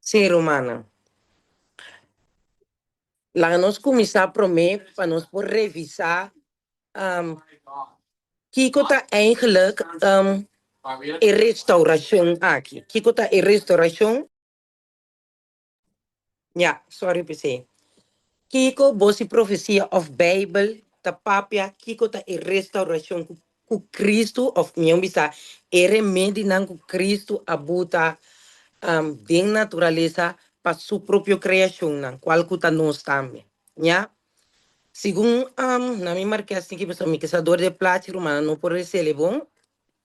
Sí, rumannan. Laga nos kuminsá promé pa nos por revisá kiko ta eigenlijk e restaurashon aki. Kiko ta e restaurashon? Ya, sorry p'esei. Kiko bo si profesia òf Beibel ta papia kiko ta e restaurashon ku ku Kristu òf mihó bisa e remedinan ku Kristu a buta den naturalesa pa su propio kreashonnan, kual ku ta nos tambe. Ya. Segun na mi mark'é asin'ki pasobra mi ke sa dor di e plachi rumannan no por resele bon.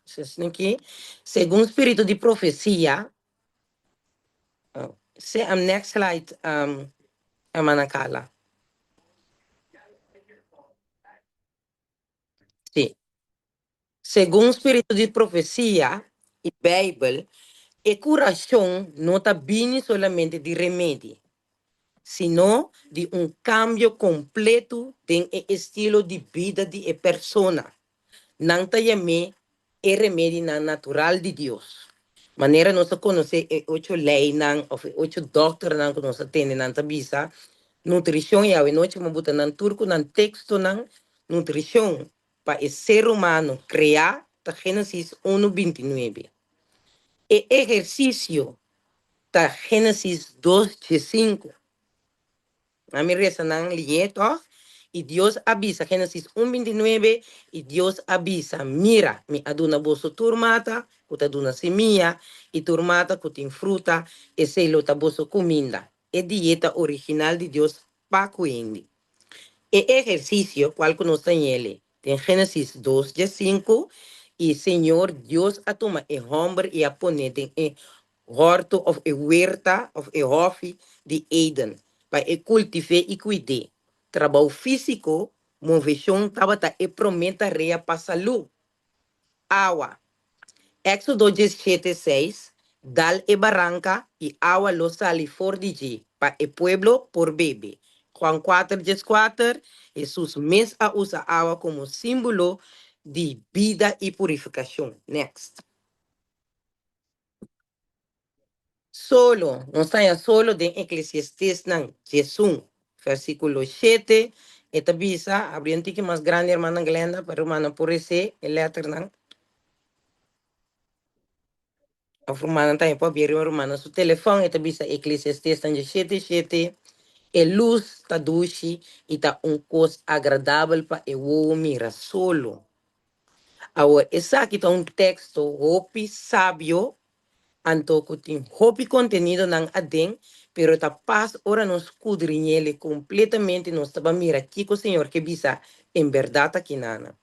Asin'ki, segun spiritu di profesia, Se am next slide hermana Carla. Sí. Segun spiritu di profesia i Bijbel, e kurashon no ta bini solamente di remedi, sino di un kambio kompletu den e estilo di bida di e persona. Nan ta yam'é e remedinan natural di Dios. Manera nos a konosé e ocho leinan òf e ocho dòkternan ku nos a tende nan ta bisa, nutrishon, i awenochi mi a buta nan tur ku nan tekstonan, nutrishon pa e ser humano kreá ta Génesis unu bintinuebe. E ehersisio ta Génesis dos diesinku. Ami resa nan liñé tòg? I Dios a bisa, Génesis un bintinuebe, I Dios a bisa, Mira, mi a duna boso tur mata ku ta duna simia, i tur mata ku tin fruta, esei lo ta boso kuminda. E dieta original di Dios pa ku hende. E ehersisio kual ku nos ta ñele den Génesis dos diesinku, I Señor Dios a tuma e hòmber i a pon'é den e hòrto òf e huerta òf e hòfi di Eden pa e kultiv'é i kuid'é. Trabou físiko, moveshon tabata e promé tarea pa salú. Awa. Éksodo diesshete, seis, Dal e baranka i awa lo sali for di dje pa e pueblo por bebe. Juan kuater, dieskuater, Hesus mes a usa awa komo símbolo di bida i purifikashon. Next. Solo, nos ta haña solo den Eklesiastesnan 11, versíkulo shete, e ta bisa, abri un tiki mas grandi hermana Glenda pa e rumannan por resé e lèternan. Òf rumannan tambe por abri riba rumannan su telefòn, e ta bisa Eklesiastesnan 17, shete, E lus ta dushi i ta un kos agradabel pa e wowo mira solo. Awor, esaki ta un teksto hopi sabio, anto ku tin hopi kontenidonan aden, pero ta pas ora nos skudriñ'el kompletamente nos ta ban mira kiko Señor ke bisa en bèrdat akinana.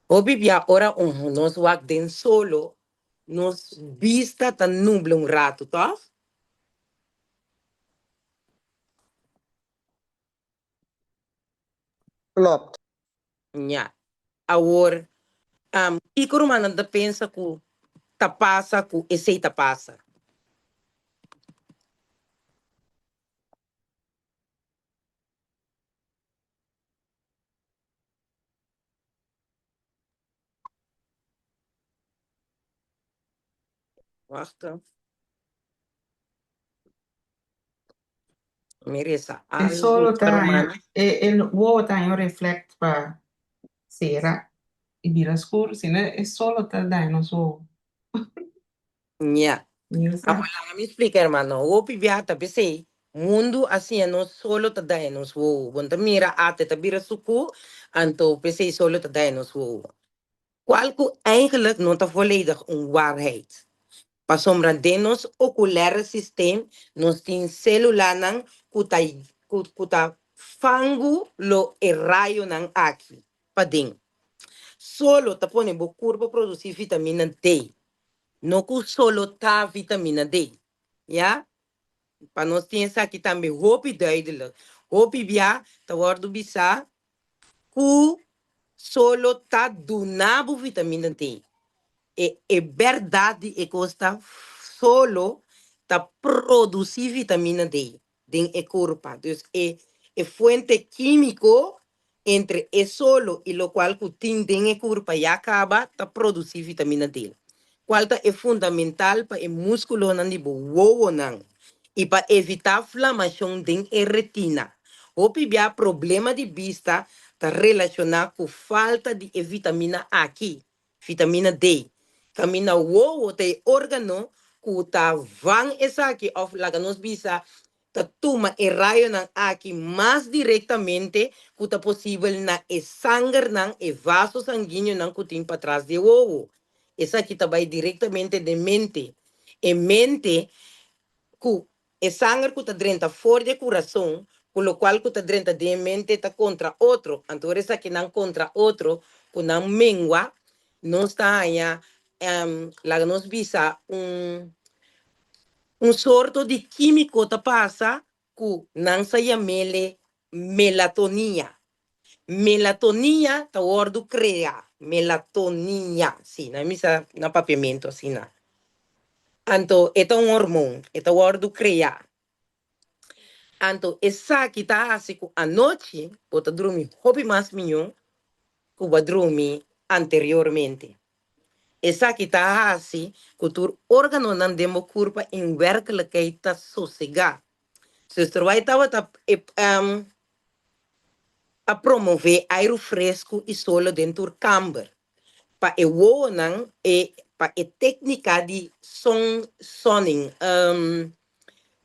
Hopi bia ora un nos wak den solo, nos bista ta nubla un ratu, tòg? Klopt. Ña. Awor, kiko rumannan ta pensa ku ta pasa ku esei ta pasa? Wachta. Mi resa E algu solo pa ta rumannan. e e wowo ta haña un reflect pa sera i bira skur, si no e solo ta daña nos wowo. Ña. Mi sa. Awor laga mi splika hermano, hopi bia ta p'esei mundu a siña nos solo ta daña nos wowo. Bo no ta mira ate ta bira suku, anto p'esei solo ta daña nos wowo. Cual cu eigenlijk no ta volledig un waarheid. Pasobra den nos oculaire systeem nos tin celulanan cu ta cu ta fangu lo e rayonan aki paden. Solo ta pone bo curpa produci vitamina D. No cu solo ta vitamina D. Ya? Pa nos tin esaki tambe hopi duidelijk. Hopi bia ta wordo bisa ku solo ta duna bo vitamina D. E e bèrdat di e kos ta solo ta produsí vitamina D den e kurpa. Dus e e fuente kímiko entre e solo i lokual ku tin den e kurpa ya kaba ta produsí vitamina D, kual ta e fundamental pa e múskulonan di bo wowonan. I pa evitá flamashon den e retina. Hopi bia problema di bista ta relashoná ku falta di e vitamina aki, vitamina D. Kaminda wowo ta e órgano ku ta van esaki òf laga nos bisa ta tuma e rayonan aki mas direktamente ku ta posibel na e sangernan, e vaso sanguíneonan ku tin patras di e wowo. Esaki ta bai direktamente den mente. E mente ku e sanger ku ta drenta for di e kurason ku lokual ku ta drenta den e mente ta kontra otro. Anto ora esakinan kontra otro ku nan mengua, nos ta haña, laga nos bisa, un un sorto di kímiko ta pasa ku nan sa yam'ele melatonia. Melatonia ta wòrdu krea, melatonia, sí, nan misa na papiamentu asina. Anto e ta un hormon, e ta wòrdu krea. Anto esaki ta hasi ku anochi bo ta drumi hopi mas mihó ku bo a drumi anteriormente. Esaki ta hasi ku tur órganonan den bo kurpa en wèrkelijkheid ta sosegá. Zuster White tabata a promové airu fresku i solo den tur kamber pa e wowonan e pa e téknika di son sunning,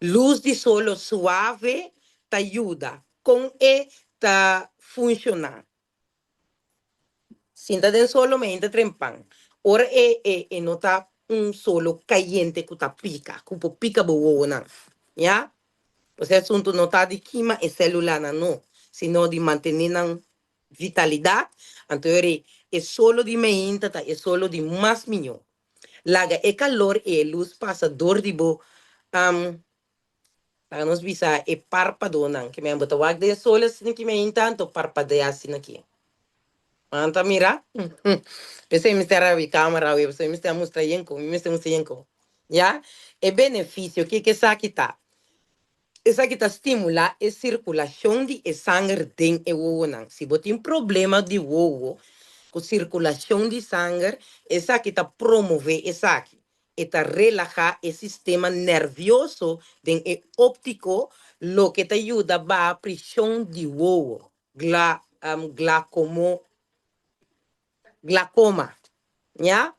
lus di solo suave ta yuda kon e ta funshoná. Sinta den solo mainta trempan. Ora e e e no ta un solo kayente ku ta pika, ku por pika bo wowonan. Ya? Pues e asuntu no ta di kima e selulanan no, sino di mantené nan vitalidat. Anto ora e solo di mainta ta e solo di mas mihó. Laga e kalor i e lus pasa dor di bo Laga nos bisa e parpadonan ke men bo ta wak den sol asina ki men tanto parpadea asina aki. Nan ta mira? P'esei mi mester rabi camera awe, p'esei mi mester mustra yenko, mi mester mustra yenko. Ya? E benefisio kiko esaki ta? Esaki ta stimulá e sirkulashon di e sanger den e wowonan. Si bo tin problema di wowo ku sirkulashon di sanger, esaki ta promové esaki. E ta relahá e sistema nervioso den e óptiko, loke ta yuda baha preshon di wowo, gla, glakomo, glakoma. Ya?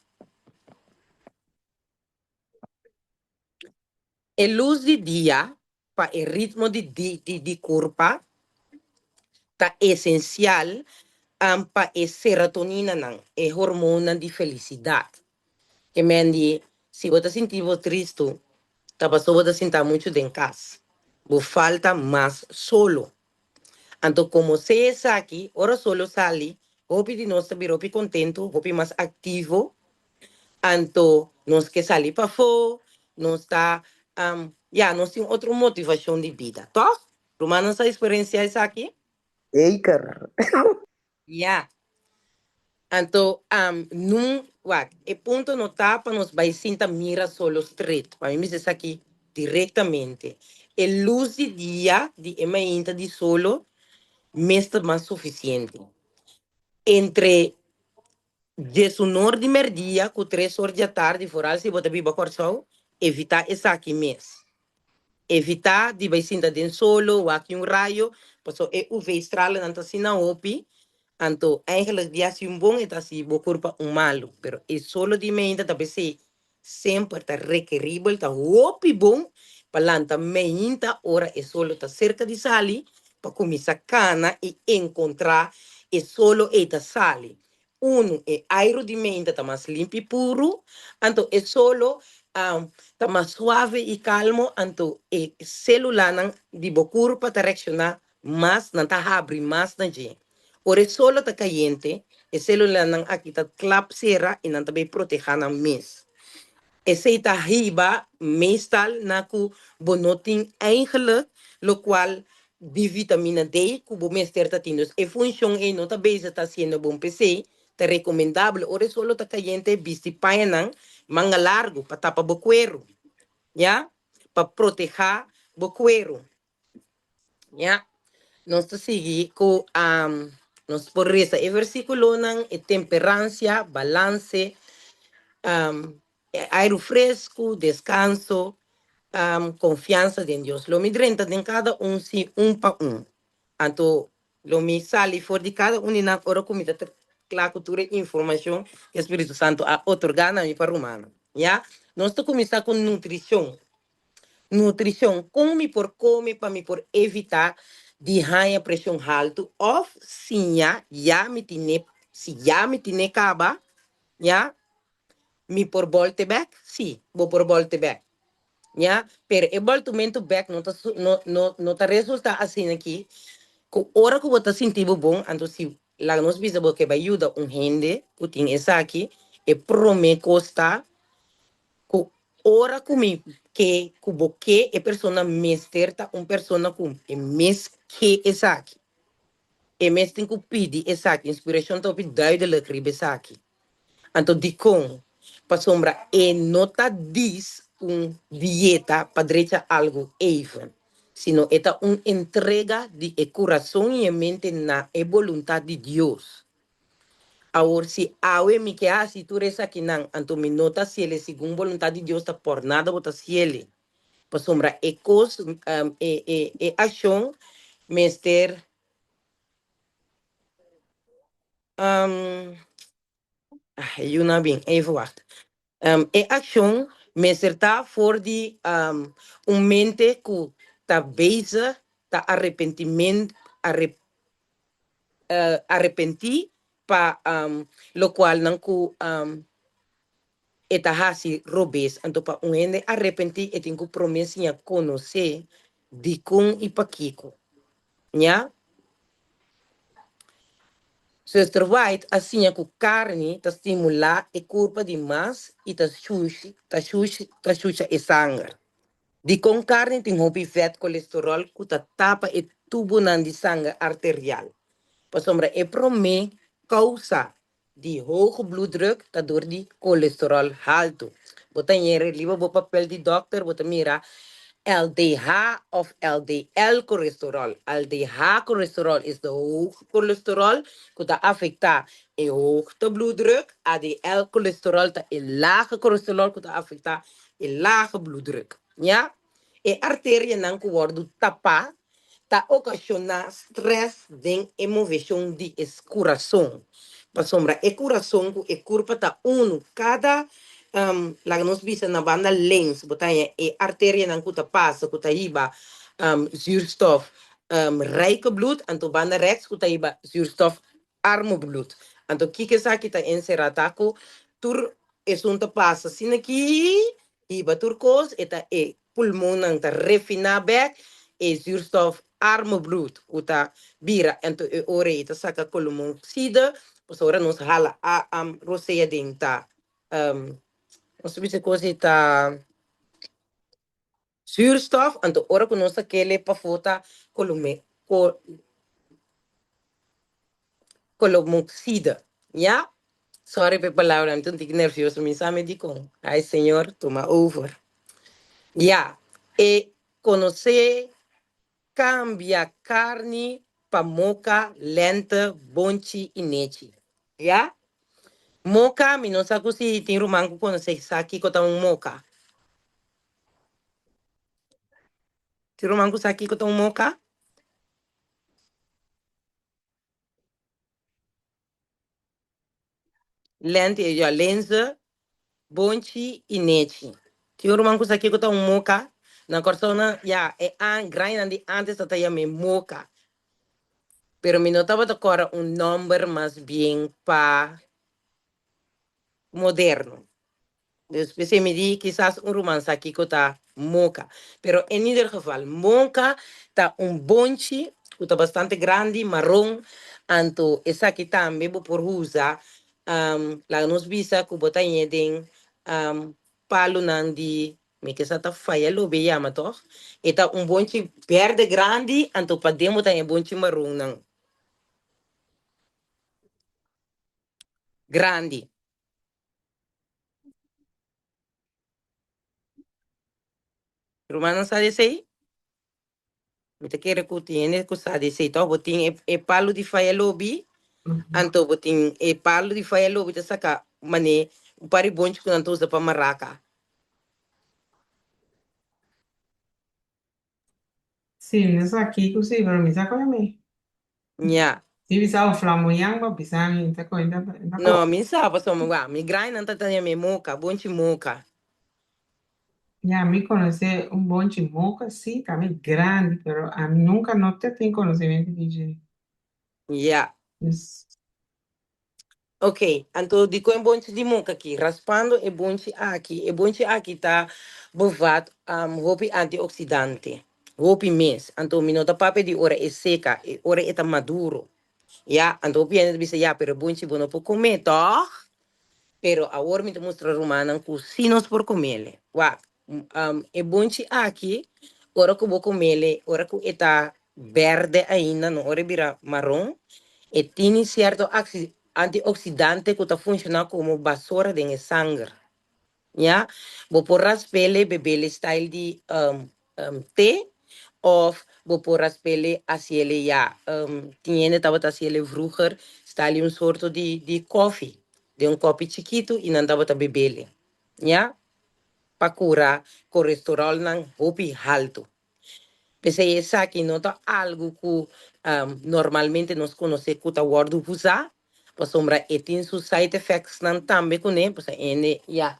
E lus di dia pa e ritmo di di di kurpa ta esensial pa e serotoninanan, e hormonnan di felisidat. Ke men di, si bo ta sinti bo tristu, ta paso bo ta sinta muchu den kas. Bo falta mas solo. Anto komo se esaki, ora solo sali, hopi di nos ta bira hopi kontentu, hopi mas aktivo. Anto nos ke sali pafó, nos ta, ya, nos tin otro motivashon di bida, tòg? Rumannan sa eksperensiá esaki? Zeker. Ya. Anto, nun, wak, e punto no ta pa nos bai sinta mira solo stret. Pa mi bisa esaki direktamente. E lus di dia di e mainta di solo mes ta mas sufisiente. Entre diesunor di merdia ku tres or di atardi, foral si bo ta biba Kòrsou, evitá esaki mes. Evitá di bai sinta den solo, wak un rayo, pasobra e UV-stralenan ta asina hopi, anto eigenlijk di hasi un bon e ta hasi bo kurpa un malu. Pero e solo di meinta ta p'esei semper ta rekeribel, ta hopi bon pa lanta meinta ora e solo ta serka di sali, pa kuminsá kana i enkontrá e solo ei ta sali. Unu, e airu di meinta ta mas limpi i puru, anto e solo ta mas suave i kalmo, anto e selulanan di bo kurpa ta reakshoná mas, nan ta habri mas na dje. Ora e solo ta kayente, e selulanan aki ta klap sera i nan ta bay protehá nan mes. Esei ta hiba meestal na ku bo no tin eigenlijk lokual di vitamina D ku bo mester ta tin. Dus e funshon ei no ta bezig ta hasiendo bon. P'esei ta rekomendabel ora e solo ta kayente bisti pañanan manga largu pa tapa bo kueru, ya, pa protehá bo kueru. Ya, nos ta sigui ku nos por resa e versíkulonan, e temperansia, balanse, e airu fresku, deskanso. Konfiansa den Dios. Lo mi drenta den kada un si un pa un. Anto lo mi sali for di kada un di nan ora ku mi ta kla ku tur e informashon ku e Spiritu Santu a otorgá na mi pa rumannan. Ya? Nos ta kuminsá ku nutrishon. Nutrishon, kon mi por kome pa mi por evitá di haña preshon haltu òf siña ya mi tine si ya mi tine kaba, ya? Mi por bolte bek? Sí, bo por bolte bek. Ya, pero e boltumento bek no ta no no no ta resulta asina aki ku ora ku bo ta sinti bo bon, anto si laga nos bisa bo ke bai yuda un hende ku tin esaki, e prome kos ta ku ora ku mi ke ku bo ke e persona mester ta un persona ku e mes ke esaki. E mes tin ku pidi esaki. Inspirashon ta hopi duidelijk riba esaki. Anto dikon? Pasobra e no ta dis un dieta pa drecha algu even, sino e ta un entrega di e kurason i e mente na e boluntat di Dios. Awor, si awe mi ke hasi tur esakinan, anto mi no ta hasiele segun boluntat di Dios, ta por nada bo ta hasiele. Pasobra e kos, e akshon mester. Ah, e yu na bin, even wacht. E akshon mester ta for di un mente ku ta bezig ta arepentiment, arep, arepentí pa lokualnan ku e ta hasi robes. Anto pa un hende arepentí e tin ku promé siña konosé dikon i pakiko. Ña? Zuster White a siña ku karni ta stimulá e kurpa di mas i ta ta shusha e sanger. Dikon karni tin hopi vèt kolesteròl ku ta tapa e tubunan di sanger arterial? Pasobra e promé kousa di hoge bloeddruk ta dor di kolesteròl haltu. Bo ta yere riba bo papel di dòkter bo ta mira LDH òf LDL kolesteròl. LDH kolesteròl is de hoge kolesteròl ku ta afektá e hoogte bloeddruk. ADL kolesteròl ta e lage kolesteròl ku ta afektá e lage bloeddruk. Ya? E arterianan ku wòrdu tapá ta okashoná strès den e moveshon di e kurason. Pasobra e kurason ku e kurpa ta unu. Kada, laga nos bisa na banda links bo ta haña e arterianan ku ta pasa ku ta hiba zuurstof rijke bloed, anto banda rèks ku ta hiba zuurstof arme bloed. Anto kiko esaki ta enserá? Ta ku tur esun ta pasa asina aki, hiba tur kos, e ta e pulmonnan ta refiná bèk e zuurstof arme bloed ku ta bira. Anto e ora ei ta saka koolmonoxide, pasobra ora nos hala a rosea den ta, nos ta bisa kos ei ta zuurstof, anto ora ku nos ta kele pafó ta kolume ko kolomoxide, ya? Sorry pa e palabra, mi ta un tiki nervioso, mi sa mi dikon. Ay Señor, tuma over. Ya, e konosé kambia karni pa moka, lente, bonchi i nechi. Ya? Moka, mi no sa ku si tin ruman ku konosé sa kiko ta un moka. Tin ruman ku sa kiko ta un moka? Lente, ya, lense, bonchi i nechi. Tin un ruman ku sa kiko ta un moka? Na Kòrsou nan, ya, e an, grainan di ántes ta ta yam'é moka. Pero mi no tabata kòrda un nòmber mas bien pa moderno. Dus p'esei mi di kisas un ruman sa kiko ta moka. Pero en ieder geval, moka ta un bonchi ku ta bastante grandi, maron, anto esaki tambe bo por usa, laga nos bisa ku bo ta ñe den palunan di, mi ke sa ta faya lobe yama tòg? E ta un bonchi berde grandi, anto paden bo ta ñe bonchi maronnan grandi. Rumannan sa di esei? Mi ta kere ku tin hende ku sa di esei tòg. Bo tin e e palu di faya lobi, anto bo tin e palu di faya lobi ta saka manera un par di bonchi ku nan ta usa pa maraka. Sí, mi no sa kiko sí, pero mi sa kon mi. Ya. Si bisa o flamboyant, bo bisa mi ta kon ta No, kon. mi sa pasobra wak, mi grainan ta tene mi moka, bonchi moka. Ya, mi konosé un bonchi moka, sí, tambe grandi, pero ami nunka no te tin konosementu di dje. Ya. Dus, Ok, anto dikon e bonchi di moka aki? Raspando e bonchi aki, e bonchi aki ta bevat hopi antioksidante, hopi mes. Anto mi no ta papia di ora e seka, e ora e ta maduro. Ya, anto hopi hende ta bisa, ya, pero e bonchi bo no por come, tòg? Pero awor mi ta mustra rumannan ku sí nos por comele. Wak, e bonchi aki, ora ku bo comele, ora ku e ta berde ainda, no ora e bira maron, e tini sierto antioksidante ku ta funshoná komo basora den e sanger. Ya, bo por raspele bebele style di te of bo por raspele hasiele ya tin hende tabata hasiele vroeger style un sorto di koffie den un kopi chikitu y nan tabata bebele ya pa cura colesterolnan hopi halto. P'esei esaki no ta algu ku normalmente nos konosé ku ta wòrdu usá, pasobra e tin su side effectsnan tambe kuné, pasobra hende ya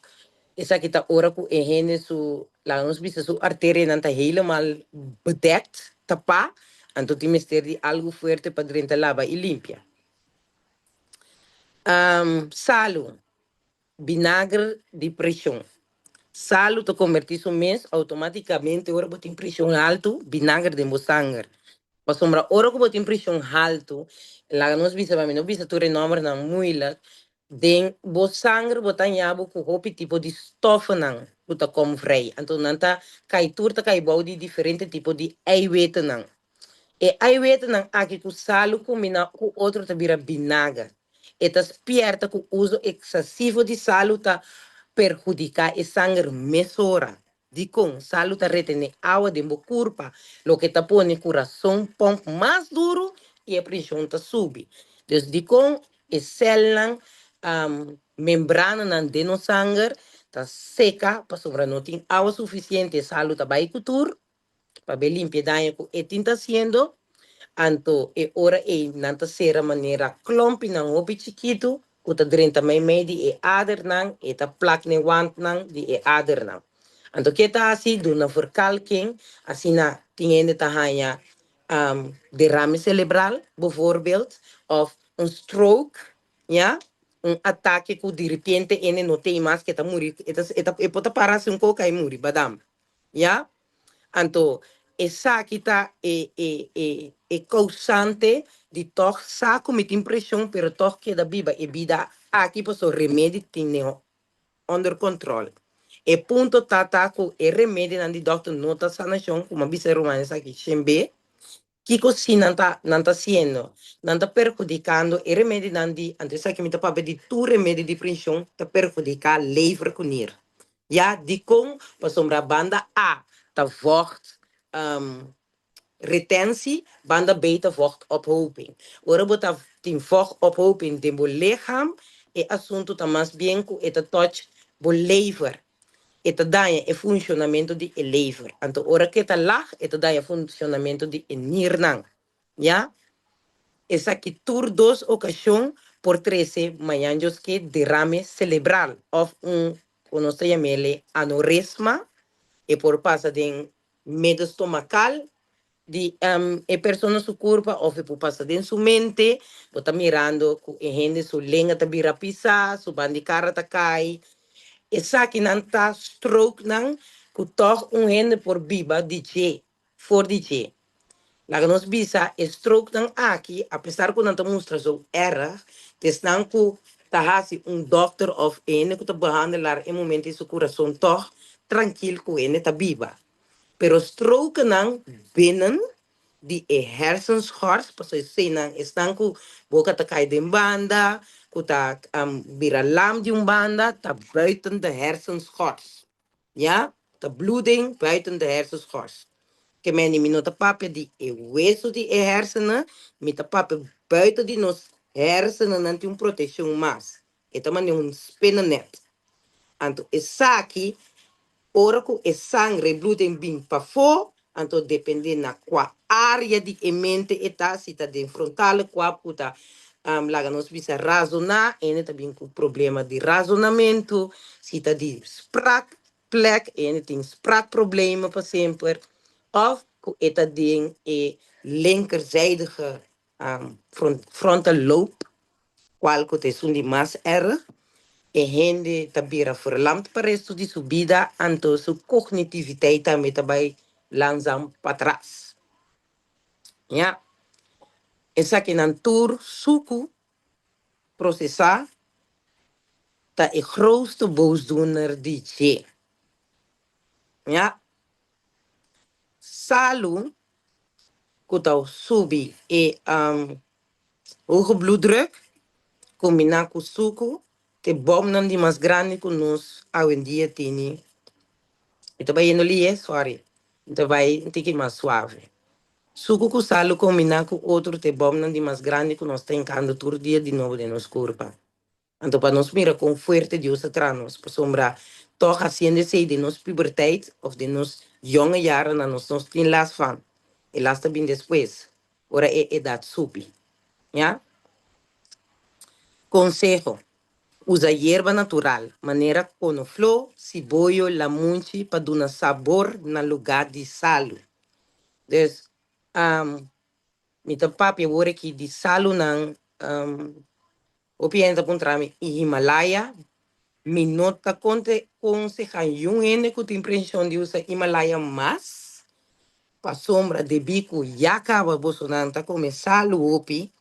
esaki ta ora ku e hende su, laga nos bisa su arterianan ta helemaal bedekt, tapá, anto tin mester di algu fuerte pa drenta laba i limpia. Salu. Binager di preshon. Salu ta kombertí su mes outomátikamente ora bo tin preshon haltu, binager den bo sanger. Pasobra ora ku bo tin preshon haltu, laga nos bisa pa mi no bisa tur e nòmbernan muilik, den bo sanger bo ta haña bo ku hopi tipo di stòfnan ku ta kom vrij. Anto nan ta kai tur ta kai bou di diferente tipo di eiwitnan. E eiwitnan aki ku salu kombiná ku otro ta bira binager. E ta spierta ku uso eksesivo di salu ta perhudiká e sanger mesora. Dikon? Salu ta retené awa den bo kurpa, loke ta pone kurason pòmp mas duru i e preshon ta subi. Dus dikon e sèlnan, membrananan den nos sanger ta seka pasobra no tin awa sufisiente, salu ta bai ku tur. Pa be limpia e daño ku e tin ta hasiendo, anto e ora ei nan ta sera manera klompinan hopi chikitu ku ta drenta meimei di e adernan, e ta plak n'e wantnan di e adernan. Anto ke ta hasi? Duna verkalking, asina tin hende ta haña derame selebral, bijvoorbeeld, òf un stroke, ya, un atake ku diripiente hende no tei mas ke ta muri, e ta e por ta para hasi un koka i muri, badam. Ya? Anto esaki ta e e e e kousante di tòg sa ku mi tin preshon pero tòg keda biba e bida aki paso remedi tin ne onder kòntròl. E punto ta ta ku e remedinan di dòkter no ta sanashon ku mi a bisa e ruman esaki shembe. Kiko si nan ta nan ta hasiendo? Nan ta perhudikando e remedinan di, anto esaki mi ta papia di tur remedi di prenshon ta perhudiká lever ku nir. Ya, dikon? Pasobra banda A ta vocht retentie, banda B ta vocht ophoping. Ora bo ta tin vocht ophoping den bo lichaam, e asuntu ta mas bien ku e ta touch bo lever. E ta daña e funshonamentu di e lever. Anto ora ku e ta lag, e ta daña funshonamentu di e nirnan. Ya? Esaki tur dos okashon por trese mañan djoske derame selebral òf un ku nos ta yam'ele anoresma. E por pasa den medio stomakal di e persona su kurpa òf e por pasa den su mente. Bo ta mirando ku e hende su lenga ta bira pisá, su ban di kara ta kai. Esakinan ta strokenan ku tòg un hende por biba di dje, for di dje. Laga nos bisa e strokenan aki, apesar ku nan ta mustra zo erg, ta esnan ku ta hasi un dòkter òf e hende ku ta behandelar e momento ei su kurason tòg trankil ku hende ta biba. Pero strokenan binnen di e hersenschors, pasobra eseinan esnan ku boka ta kai den banda, ku ta bira lam di un banda, ta buiten de hersenschors. Ya, ta bloeding buiten de hersenschors. Ke meni mi no ta papia di e weso di e hersenen, mi ta papia buiten di nos hersenen nan tin un proteccion mas. E ta manera un spinnennet. Anto esaki Ora ku e sangre, e bloeding, bin pafó, Anto depende na kua área di e mente e ta, si ta den frontale kwab ku ta laga nos bisa razoná, hende ta bin ku problema di razonamentu, si ta di sprak plek, hende tin spraakproblemen pa semper, òf ku e ta den e linkerzijdige frontal lobe, kual ku ta esun di mas erg, e hende ta bira verlamd pa restu di su bida, anto su kognitiviteit tambe ta bai langzaam patras. Ya. Esakinan tur suku prosesá ta e grootste boosdoener di dje. Ya. Salu ku ta subi e hoge bloeddruk kombiná ku suku ta e bòmnan di mas grandi ku nos awendia tene. Mi ta bai yendo lihe, sorry. Mi ta bai un tiki mas suave. Suku ku salu kombiná ku otro ta e bòmnan di mas grandi ku nos ta hinkando tur dia di nobo den nos kurpa. Anto pa nos mira kon fuerte Dios a traha nos, pasobra tòg hasiendo esei den nos puberteit òf den nos yonge jarennan nos no tin las van. E las ta bin despues, ora e edat subi. Ya. Konseho, Usa yerba natural, manera konofló, siboyo, lamunchi pa duna sabor na lugá di salu. Dus, mi ta papia awor aki di salunan. Hopi hende ta puntra mi, i Himalaya? Mi no ta konsehá niun hende ku tin prenshon di usa Himalaya mas, pasobra debí ku ya kaba bosonan ta kome salu hopi,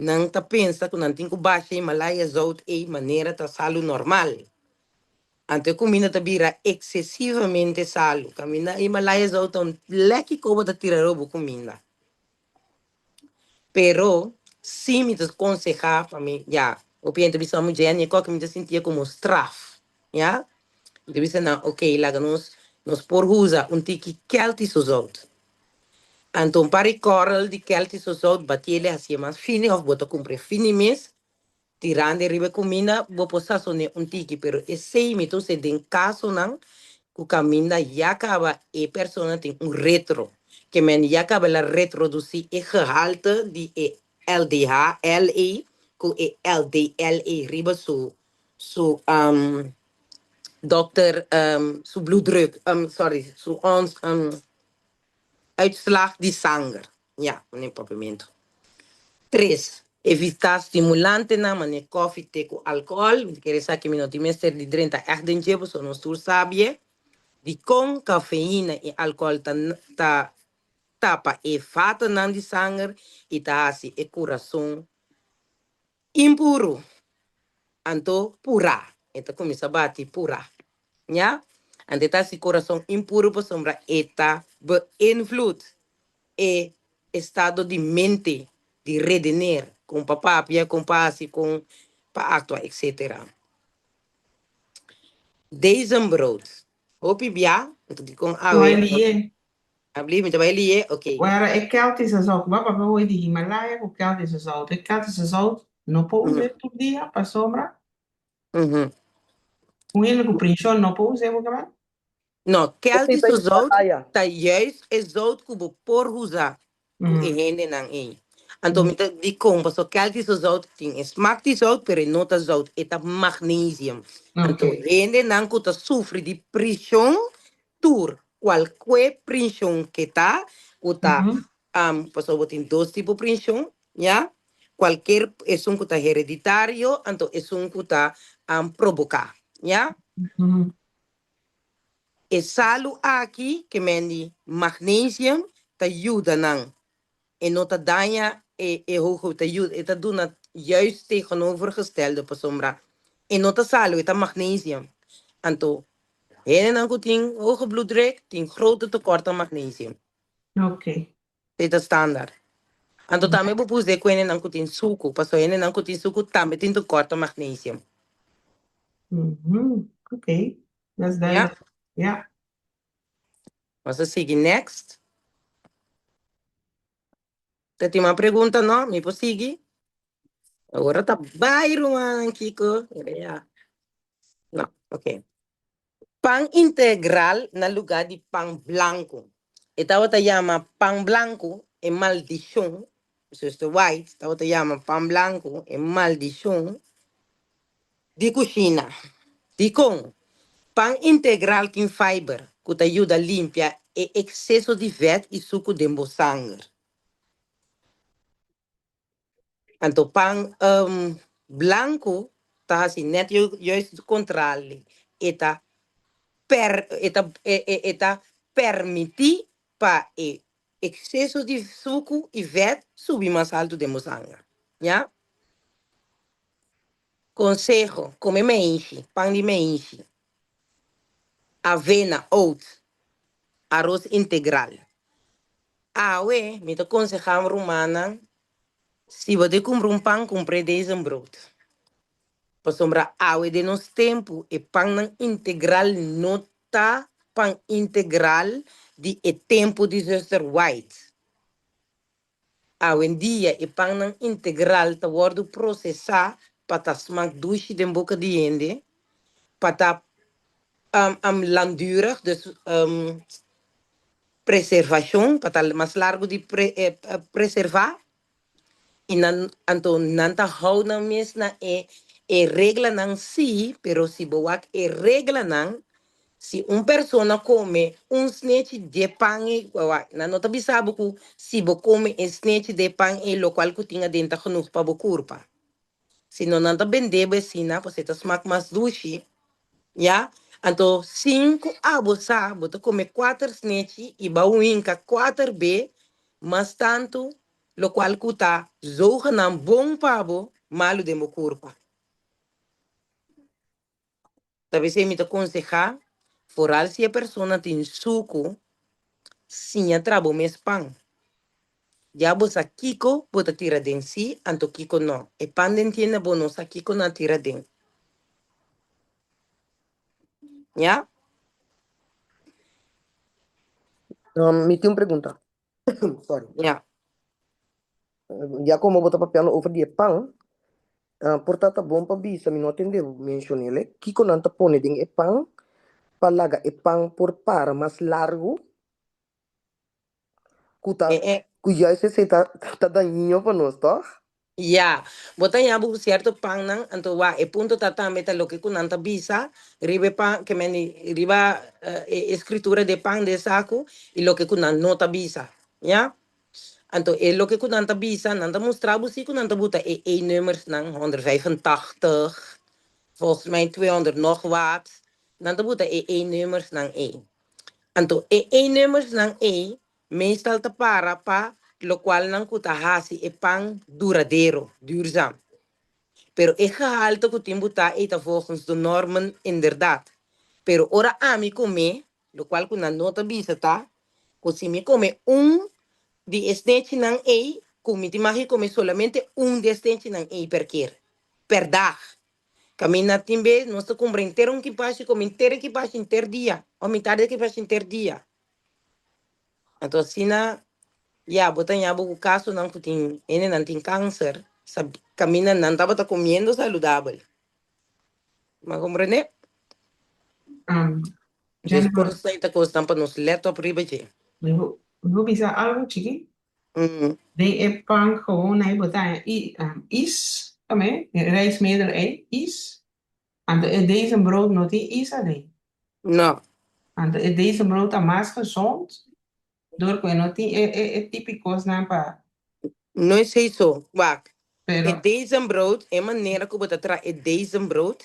nan ta pensa ku nan tin ku basha Himalaya zout ei manera ta salu normal. Anto e kuminda ta bira eksesivamente salu. Kaminda Himalaya zout ta un lèki ku bo ta tira riba bo kuminda. Pero si mi ta konsehá pa mi, ya, hopi hende ta bisa mi, Jenny, e kòke mi ta sintié komo straf, ya. Mi ta bisa nan, ok, laga nos, nos por usa un tiki Keltische zout. Anto un par di kòrel di Keltische zout, batié hasié mas fini òf bo ta kumpr'é fini mes, Tirando riba e kuminda bo por sasoné un tiki, pero esei mi ta us'é den kasonan ku kaminda ya kaba e persona tin un retro, ke men ya kaba el a retrodusí e gehalte di e LDH, LA ku e LDL ei riba su su dòkter su bloeddruk, sorry, su ons uitslag di sanger. Ya, manera papiamentu. Tres, evitá stimulantenan manera kòfi, te ku alkohòl. Mi ta kere sa ke mi no tin mester di drenta ègt den dje pasobra nos tur sabie dikon kafeina i alkohòl ta ta tapa e vatonan di sanger i ta hasi e kurason Impuru, anto purá. E ta kuminsá bati purá. Ña? Anto e ta hasi kurason impuru pasobra e ta beïnvloed e estado di mente, di redeneer, kon pa papia, kon pa hasi, kon pa aktua, etcetera. Dezembrood. Hopi bia, anto dikon awe. Noelie. Abli, mi ta bai lié, ok. Wera e Keltische zout, bo a papia hoy di Himalaya ku Keltische zout. E Keltische zout no por us'é tur dia pasobra un hende ku prinshon no por us'é bo ke No, Esei ta Keltische zout Himalaya. ta juist e zout ku bo por usa ku e hendenan ei. Anto mi ta dikon pasobra Keltische zout tin e smak di zout pero e no ta zout, e ta magnesium. Anto hendenan ku ta sufri di prishon tur kualkue prinshon ke ta, ku ta, pasobra bo tin dos tipo prinshon, ya, kualker esun ku ta hereditario, anto esun ku ta proboká, ya. E salu aki, ke men di magnesium, ta yuda nan. E no ta daña e e hoge, ta yuda, e ta duna juist tegenovergestelde pasobra e no ta salu, e ta magnesium. Anto Hendenan ku tin hoge bloeddruk tin grote tekort aan magnesium. Ok. Dit ta standaard. Anto tambe bo pus de ku hendenan ku tin suku, pasobra hendenan ku tin suku tambe tin tekort aan magnesium. Ok, dat is duidelijk. Ja. Nos a sigui next. Ta tin mas pregunta no? Mi por sigui? Awor ta bai ruman Kiko. Ya. No, ok. Pan integral na lugá di pan blanku. E tabata yama pan blanku e maldishon, Zuster White tabata yama pan blanku e maldishon di kushina. Dikon? Pan integral tin fiber ku ta yuda limpia e ekseso di vèt i suku den bo sanger. Anto pan blanku ta hasi nèt juist kontrali, e ta per e ta e ta permití pa e ekseso di suku i vèt subi mas haltu den bo sanger. Ya. Konseho, kome meishi, pan di meishi, avena, oats, aros integral. Awe mi ta konsehá mi rumannan, si bo ta kumpra un pan, kumpr'é dezenbrood. Pasobra awe den nos tempu e pannan integral no ta pan integral di e tempu di Zuster White. Awendia e pannan integral ta wòrdu prosesá pa ta smak dushi den boka di hende, pa ta langdurig, dus preservashon, pa ta mas largu di preservá. I nan anto nan ta hou nan mes na e e reglanan sí, pero si bo wak e reglanan, si un persona kome un snechi dje pan ei, wak, nan no ta bisa bo ku si bo kome e snechi de pan ei lokual ku tin aden ta genoeg pa bo kurpa. Sino nan ta bende bo asina pasobra e ta smak mas dushi, ya. Anto sin ku abo sa bo ta kome kuater snechi i bo a winka kuater be mas tantu lokual ku ta zogenaam bon pa bo malu den bo kurpa. Ta p'esei mi ta konsehá, foral si e persona tin suku, siña traha bo mes pan. Ya bo sa kiko bo ta tira den sí, anto kiko no. E pan den tienda bo no sa kiko nan a tira den. Ya? Mi tin un pregunta. Sorry. Ya. Ya como bo ta papiando over di e pan, por ta ta bon pa bisa, mi no a tende bo mencion'el, kiko nan ta pone den e pan pa laga e pan por para mas largu ku ta ku juist esei ta ta dañino pa nos, tòg? Ya, bo ta haña bo ku sierto pannan, anto wak e punto ta tambe ta loke ku nan ta bisa riba e pan, ke men riba e escritura di e pan den saku i loke ku nan no ta bisa, ya. Anto e loke ku nan ta bisa, nan ta mustra bo si ku nan ta buta e E-nummersnan, 185, volgens mij 200 nog wat, nan ta buta e E-nummersnan ei. Anto e E-nummersnan ei Meestal ta para pa locualnan cu ta haci e pan duradero, duurzaam. Pero e gehalte cu tin buta ey ta volgens de normen inderdaad. Pero ora ami come, locual cu nan no ta bisa ta, cu si mi come un di e snechinan ey, cu mi tin mag di come solamente un di e snechinan ey per keer, per dag. Caminda tin bes nos ta cumpra henter un kipashi, come henter e kipashi henter dia, of mitad di e kipashi henter dia. Anto asina ya bo ta ña bo ku kasonan ku tin hendenan tin kanser sa kaminda nan tabata komiendo saludabel. Bo a komprendé? Dus Jennifer, kosnan ta kosnan pa nos lèt op riba dje. mi bo, mi bo bisa algu chiki? Den e pan gewoon ei bo ta haña i, is tambe, e rijstmiddel ei, is. Anto e dezenbrood no tin is aden. No. Anto e dezenbrood ta mas gezond door cu e no tin e e e tipi cosnan pa. No esey so. Wak. E Pero. dezenbrood, e manera cu bo ta traha e dezenbrood,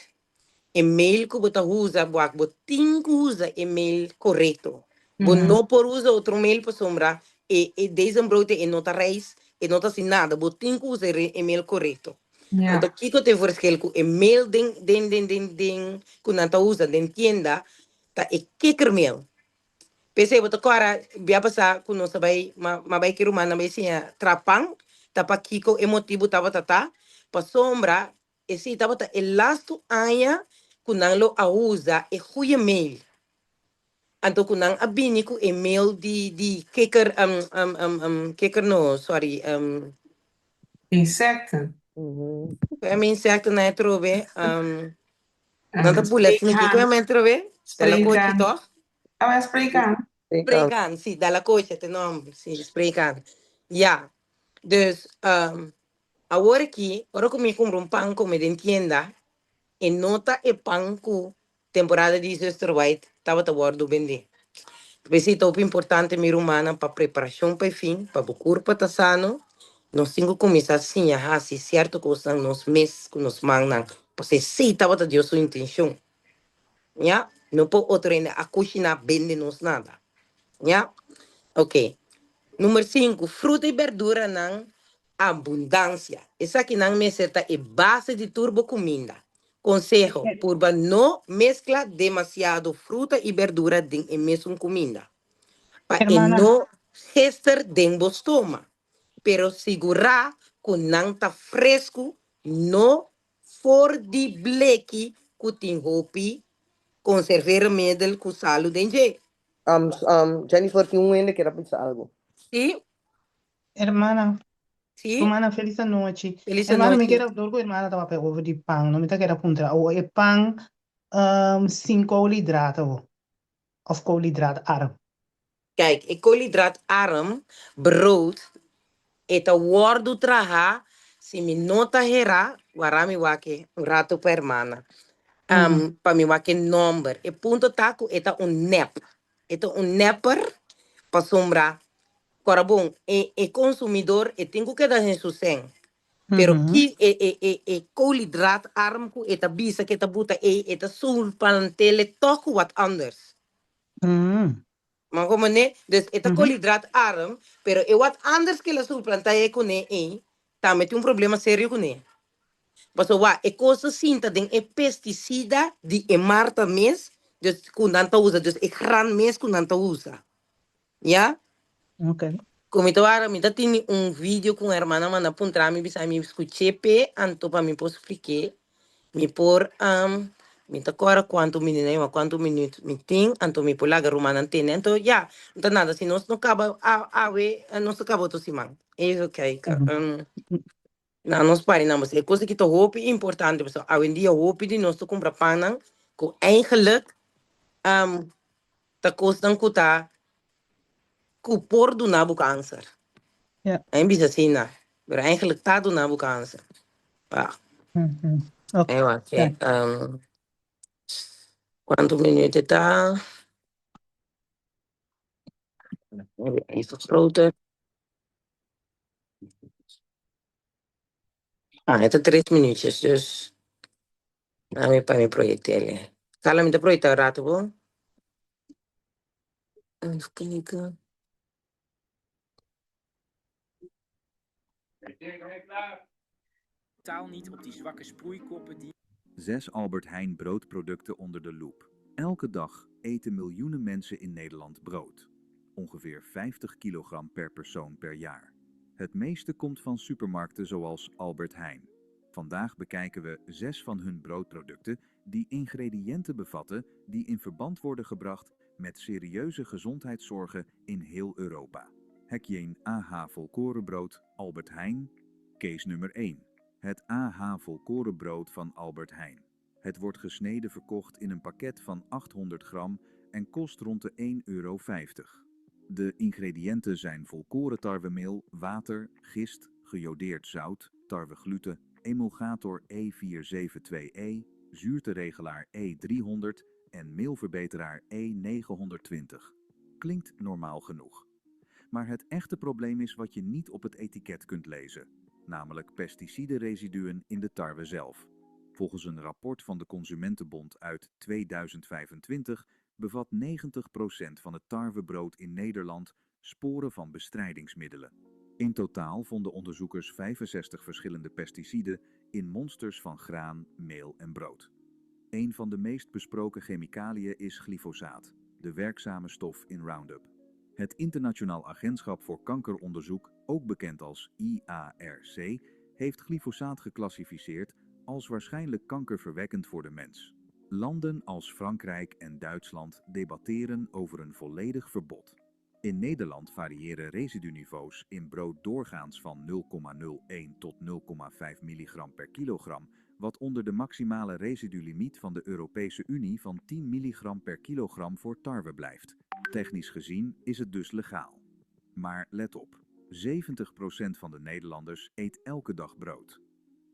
e meel cu bo ta usa, wak, bo tin cu usa e meel corecto. Bo no por usa otro meel pasobra e e dezenbrood e no ta rijst, e no ta haci nada. Bo tin cu usa e meel corecto. Anto kiko ta e verschil ku e meel den den den den den ku nan ta usa den tienda ta e kikkermeel. P'esei bo ta kòrda bia pasá ku nos a bai ma ma bai ki rumannan bai siña traha pan ta pakiko e motibu tabata ta pasobra esei tabata e lastu aña ku nan lo a usa e goeie meel. Anto ku nan a bini ku e meel di di kikker kikker no sorry. Insecten. Ku e insecten nan e trobe? Nan ta bula sneaky. Ku e men trobe? Te la kochi Spreekhaan. toch? Awe spreekhaan. Spreekhaan. Spreekhaan, si, Dalakocha ta e nòmber, si, Spreekhaan. Ya, dus awor aki, ora ku mi kumpra un pan kome den tienda, e no ta e pan ku temporada di Zuster White tabata wòrdu bendé. P'esei ta hopi importante mi rumannan pa preparashon pa e fin, pa bo kurpa ta sano, nos tin ku kuminsá siña hasi sierto kosnan nos mes ku nos mannan, pasobra esei tabata Dios su intenshon. Ya, no por otro hende a kushiná bende nos nada. Ya, ok. Number sinku, fruta i berduranan abundansia. Esakinan mester ta e base di tur bo kuminda. Konseho, purba no meskla demasiado fruta i berdura den e mesun kuminda, pa e Hermana. no gester den bo stoma. Pero sigurá ku nan ta fresku, no for di bleki ku tin hopi konserveermiddel ku salu den dje. Jennifer, tin un hende kier a bisa algu. Sí. Hermana, Sí. Hermana, felis anochi. Felis Hermana, mi anochi. kier dor ku hermana tabata papia over di pan, no? Mi ta kier a puntra awo e pan sin koolhidraten awo of koolhidraatarm? Kijk, e koolhidraatarm brood e ta wòrdu traha, si mi no ta herá, wara mi wak e un rato pa hermana, pa mi wak e nòmber. E punto ta ku e ta un nèp. E ta un nèper pasobra Kora bon, e e konsumidor e tin ku keda den su sen. Pero ki e e e e koolhidraatarm ku e ta bisa ku e ta buta ei, e ta sulpantele tòg ku wat anders. Ma komo ne? Dus e ta koolhidraatarm, pero e wat anders ku el a sulplantá e kuné ei, tambe tin un problema serio kuné. Pasobra wak, e kos ta sinta den e pestisida di e marta mes, dus ku nan ta usa, dus e gran mes ku nan ta usa. Ya? Ok. Ku mi ta wara, mi ta tini un video ku un hermana manda puntra mi bisa mi skuch'é p'e, anto pa mi por splik'é, mi por mi ta kòrda kuantu minüt na yama kuantu minüt mi tin, anto mi por laga rumannan tende. Anto ya, no ta nada, si nos no kaba awe, nos ta kaba otro siman. Even kijken. Na nos parinan, pasobra e kos aki ta hopi importante, pasobra awendia hopi di nos ta kumpra pannan ku eigenlijk ta kosnan ku ta ku por duna bo kanser. Ja. Ein bisa asina, pero eigenlijk ta duna bo kanser. Ah. Oké. Ewa, ke, Ja. Kuantu minuut e ta? Even groter. Ah, e ta tres minuutjes, dus dame pa mi proyectele. Carla, mi ta proyecta un rato, bo? Even kijken. Taal niet op die zwakke sproeikoppen die. Zes Albert Heijn broodproducten onder de loep. Elke dag eten miljoenen mensen in Nederland brood. Ongeveer 50 kilogram per persoon per jaar. Het meeste komt van supermarkten zoals Albert Heijn. Vandaag bekijken we zes van hun broodproducten die ingrediënten bevatten die in verband worden gebracht met serieuze gezondheidszorgen in heel Europa. Hekje AH volkorenbrood Albert Heijn, case nummer 1. Het AH volkorenbrood van Albert Heijn. Het wordt gesneden verkocht in een pakket van 800 gram en kost rond de 1,50 euro. De ingrediënten zijn volkorentarwemeel, water, gist, gejodeerd zout, tarwegluten, emulgator E472E, zuurteregelaar E300 en meelverbeteraar E920. Klinkt normaal genoeg. Maar het echte probleem is wat je niet op het etiket kunt lezen, namelijk pesticidenresiduen in de tarwe zelf. Volgens een rapport van de Consumentenbond uit 2025 bevat 90% van het tarwebrood in Nederland sporen van bestrijdingsmiddelen. In totaal vonden onderzoekers 65 verschillende pesticiden in monsters van graan, meel en brood. Een van de meest besproken chemicaliën is glyfosaat, de werkzame stof in Roundup. Het Internationaal Agentschap voor Kankeronderzoek, ook bekend als IARC, heeft glyfosaat geclassificeerd als waarschijnlijk kankerverwekkend voor de mens. Landen als Frankrijk en Duitsland debatteren over een volledig verbod. In Nederland variëren residuniveaus in brood doorgaans van 0,01 tot 0,5 milligram per kilogram, wat onder de maximale residulimiet van de Europese Unie van 10 milligram per kilogram voor tarwe blijft. Technisch gezien is het dus legaal. Maar let op, 70% van de Nederlanders eet elke dag brood.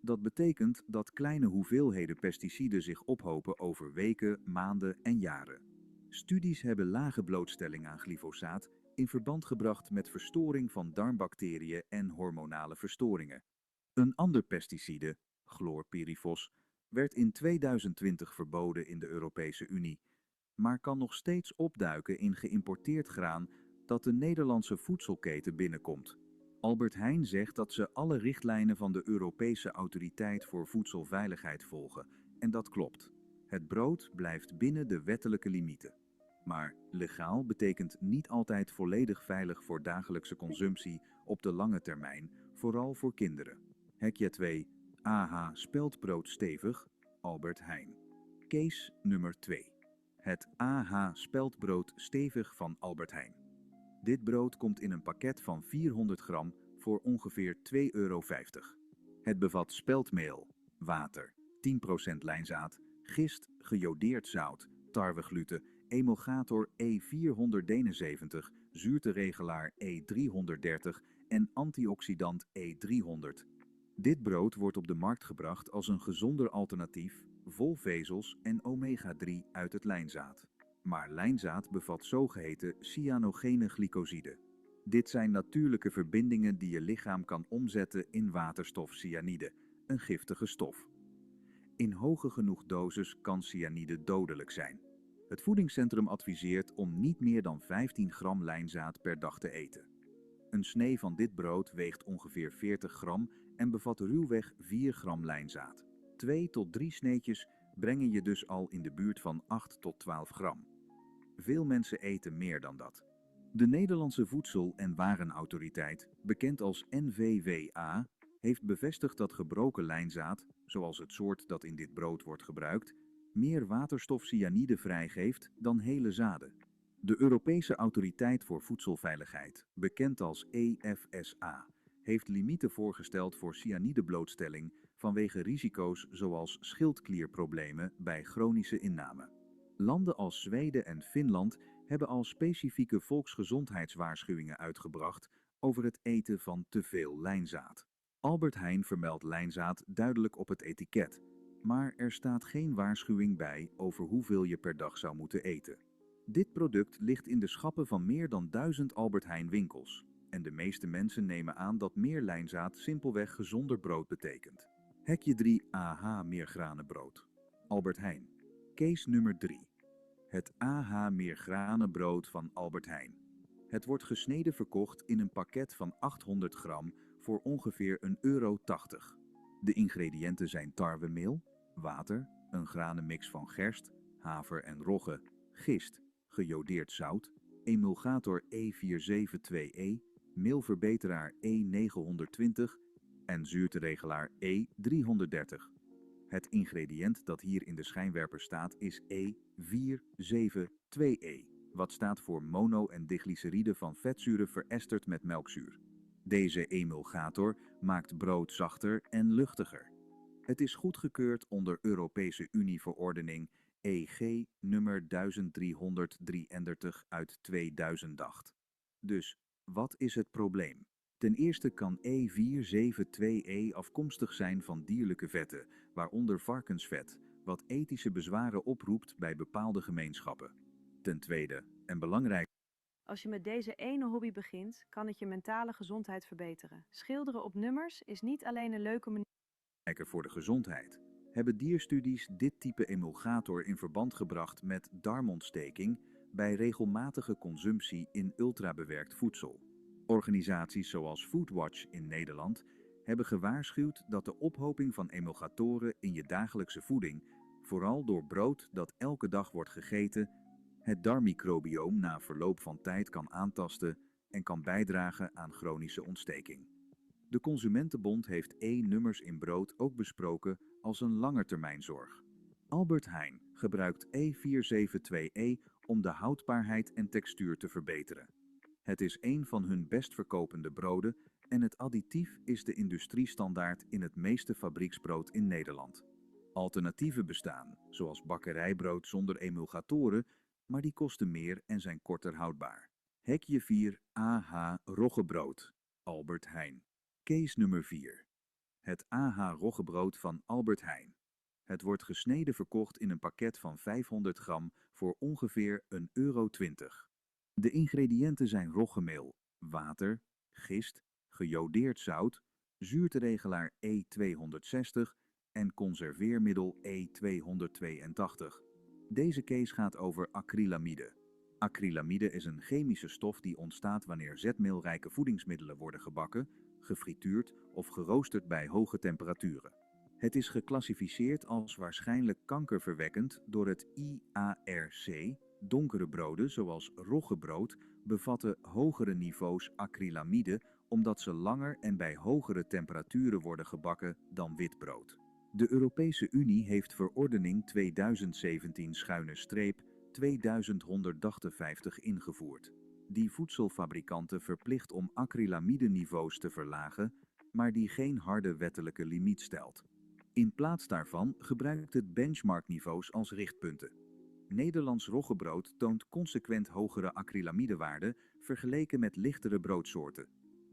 Dat betekent dat kleine hoeveelheden pesticiden zich ophopen over weken, maanden en jaren. Studies hebben lage blootstelling aan glyfosaat in verband gebracht met verstoring van darmbacteriën en hormonale verstoringen. Een ander pesticide, chlorpyrifos, werd in 2020 verboden in de Europese Unie, maar kan nog steeds opduiken in geïmporteerd graan dat de Nederlandse voedselketen binnenkomt. Albert Heijn zegt dat ze alle richtlijnen van de Europese Autoriteit voor Voedselveiligheid volgen en dat klopt. Het brood blijft binnen de wettelijke limieten. Maar legaal betekent niet altijd volledig veilig voor dagelijkse consumptie op de lange termijn, vooral voor kinderen. Hekje 2, AH speldbrood stevig, Albert Heijn. Case nummer 2. Het AH speldbrood stevig van Albert Heijn. Dit brood komt in een pakket van 400 gram voor ongeveer €2,50. Het bevat speldmeel, water, 10% lijnzaad, gist, gejodeerd zout, tarwegluten, emulgator E471, zuurteregelaar E330 en antioxidant E300. Dit brood wordt op de markt gebracht als een gezonder alternatief, vol vezels en omega-3 uit het lijnzaad. Maar lijnzaad bevat zogeheten cyanogene glycosiden. Dit zijn natuurlijke verbindingen die je lichaam kan omzetten in waterstofcyanide, een giftige stof. In hoge genoeg doses kan cyanide dodelijk zijn. Het voedingscentrum adviseert om niet meer dan 15 gram lijnzaad per dag te eten. Een snee van dit brood weegt ongeveer 40 gram en bevat ruwweg 4 gram lijnzaad. 2 tot 3 sneetjes brengen je dus al in de buurt van 8 tot 12 gram. Veel mensen eten meer dan dat. De Nederlandse Voedsel- en Warenautoriteit, bekend als NVWA, heeft bevestigd dat gebroken lijnzaad, zoals het soort dat in dit brood wordt gebruikt, meer waterstofcyanide vrijgeeft dan hele zaden. De Europese Autoriteit voor Voedselveiligheid, bekend als EFSA, heeft limieten voorgesteld voor cyanideblootstelling vanwege risico's zoals schildklierproblemen bij chronische inname. Landen als Zweden en Finland hebben al specifieke volksgezondheidswaarschuwingen uitgebracht over het eten van te veel lijnzaad. Albert Heijn vermeldt lijnzaad duidelijk op het etiket, maar er staat geen waarschuwing bij over hoeveel je per dag zou moeten eten. Dit product ligt in de schappen van meer dan 1000 Albert Heijn winkels. En de meeste mensen nemen aan dat meer lijnzaad simpelweg gezonder brood betekent. Hekje 3 AH meergranenbrood. Albert Heijn. Case nummer 3. Het AH meergranenbrood van Albert Heijn. Het wordt gesneden verkocht in een pakket van 800 gram voor ongeveer €1,80. De ingrediënten zijn tarwemeel, water, een granenmix van gerst, haver en rogge, gist, gejodeerd zout, emulgator E472E, meelverbeteraar E920 en zuurteregelaar E330. Het ingrediënt dat hier in de schijnwerper staat is E472E, wat staat voor mono- en diglyceride van vetzuren veresterd met melkzuur. Deze emulgator maakt brood zachter en luchtiger. Het is goedgekeurd onder Europese Unie-verordening EG nummer 1333 uit 2008. Dus, wat is het probleem? Ten eerste kan E472E afkomstig zijn van dierlijke vetten, waaronder varkensvet, wat ethische bezwaren oproept bij bepaalde gemeenschappen. Ten tweede, en belangrijk, Als je met deze ene hobby begint, kan het je mentale gezondheid verbeteren. Schilderen op nummers is niet alleen een leuke manier voor de gezondheid, hebben dierstudies dit type emulgator in verband gebracht met darmontsteking bij regelmatige consumptie in ultrabewerkt voedsel. Organisaties zoals Foodwatch in Nederland hebben gewaarschuwd dat de ophoping van emulgatoren in je dagelijkse voeding, vooral door brood dat elke dag wordt gegeten, het darmmicrobioom na verloop van tijd kan aantasten en kan bijdragen aan chronische ontsteking. De Consumentenbond heeft E-nummers in brood ook besproken als een langetermijnzorg. Albert Heijn gebruikt E472E om de houdbaarheid en textuur te verbeteren. Het is een van hun best verkopende broden en het additief is de industriestandaard in het meeste fabrieksbrood in Nederland. Alternatieven bestaan, zoals bakkerijbrood zonder emulgatoren, maar die kosten meer en zijn korter houdbaar. Hekje 4 AH Roggebrood, Albert Heijn. Case nummer 4. Het AH Roggebrood van Albert Heijn. Het wordt gesneden verkocht in een pakket van 500 gram voor ongeveer €1,20. De ingrediënten zijn roggemeel, water, gist, gejodeerd zout, zuurteregelaar E260 en conserveermiddel E282. Deze case gaat over acrylamide. Acrylamide is een chemische stof die ontstaat wanneer zetmeelrijke voedingsmiddelen worden gebakken, gefrituurd of geroosterd bij hoge temperaturen. Het is geclassificeerd als waarschijnlijk kankerverwekkend door het IARC. Donkere broden, zoals roggebrood, bevatten hogere niveaus acrylamide omdat ze langer en bij hogere temperaturen worden gebakken dan wit brood. De Europese Unie heeft verordening 2017-2158 ingevoerd, die voedselfabrikanten verplicht om acrylamide-niveaus te verlagen, maar die geen harde wettelijke limiet stelt. In plaats daarvan gebruikt het benchmarkniveaus als richtpunten. Nederlands roggebrood toont consequent hogere acrylamidewaarden vergeleken met lichtere broodsoorten.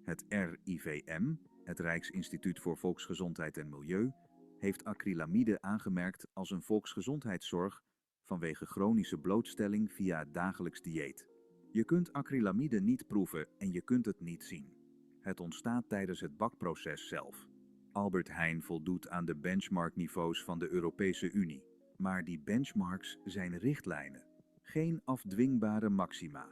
Het RIVM, het Rijksinstituut voor Volksgezondheid en Milieu, heeft acrylamide aangemerkt als een volksgezondheidszorg vanwege chronische blootstelling via het dagelijks dieet. Je kunt acrylamide niet proeven en je kunt het niet zien. Het ontstaat tijdens het bakproces zelf. Albert Heijn voldoet aan de benchmarkniveaus van de Europese Unie. Maar die benchmarks zijn richtlijnen, geen afdwingbare maxima.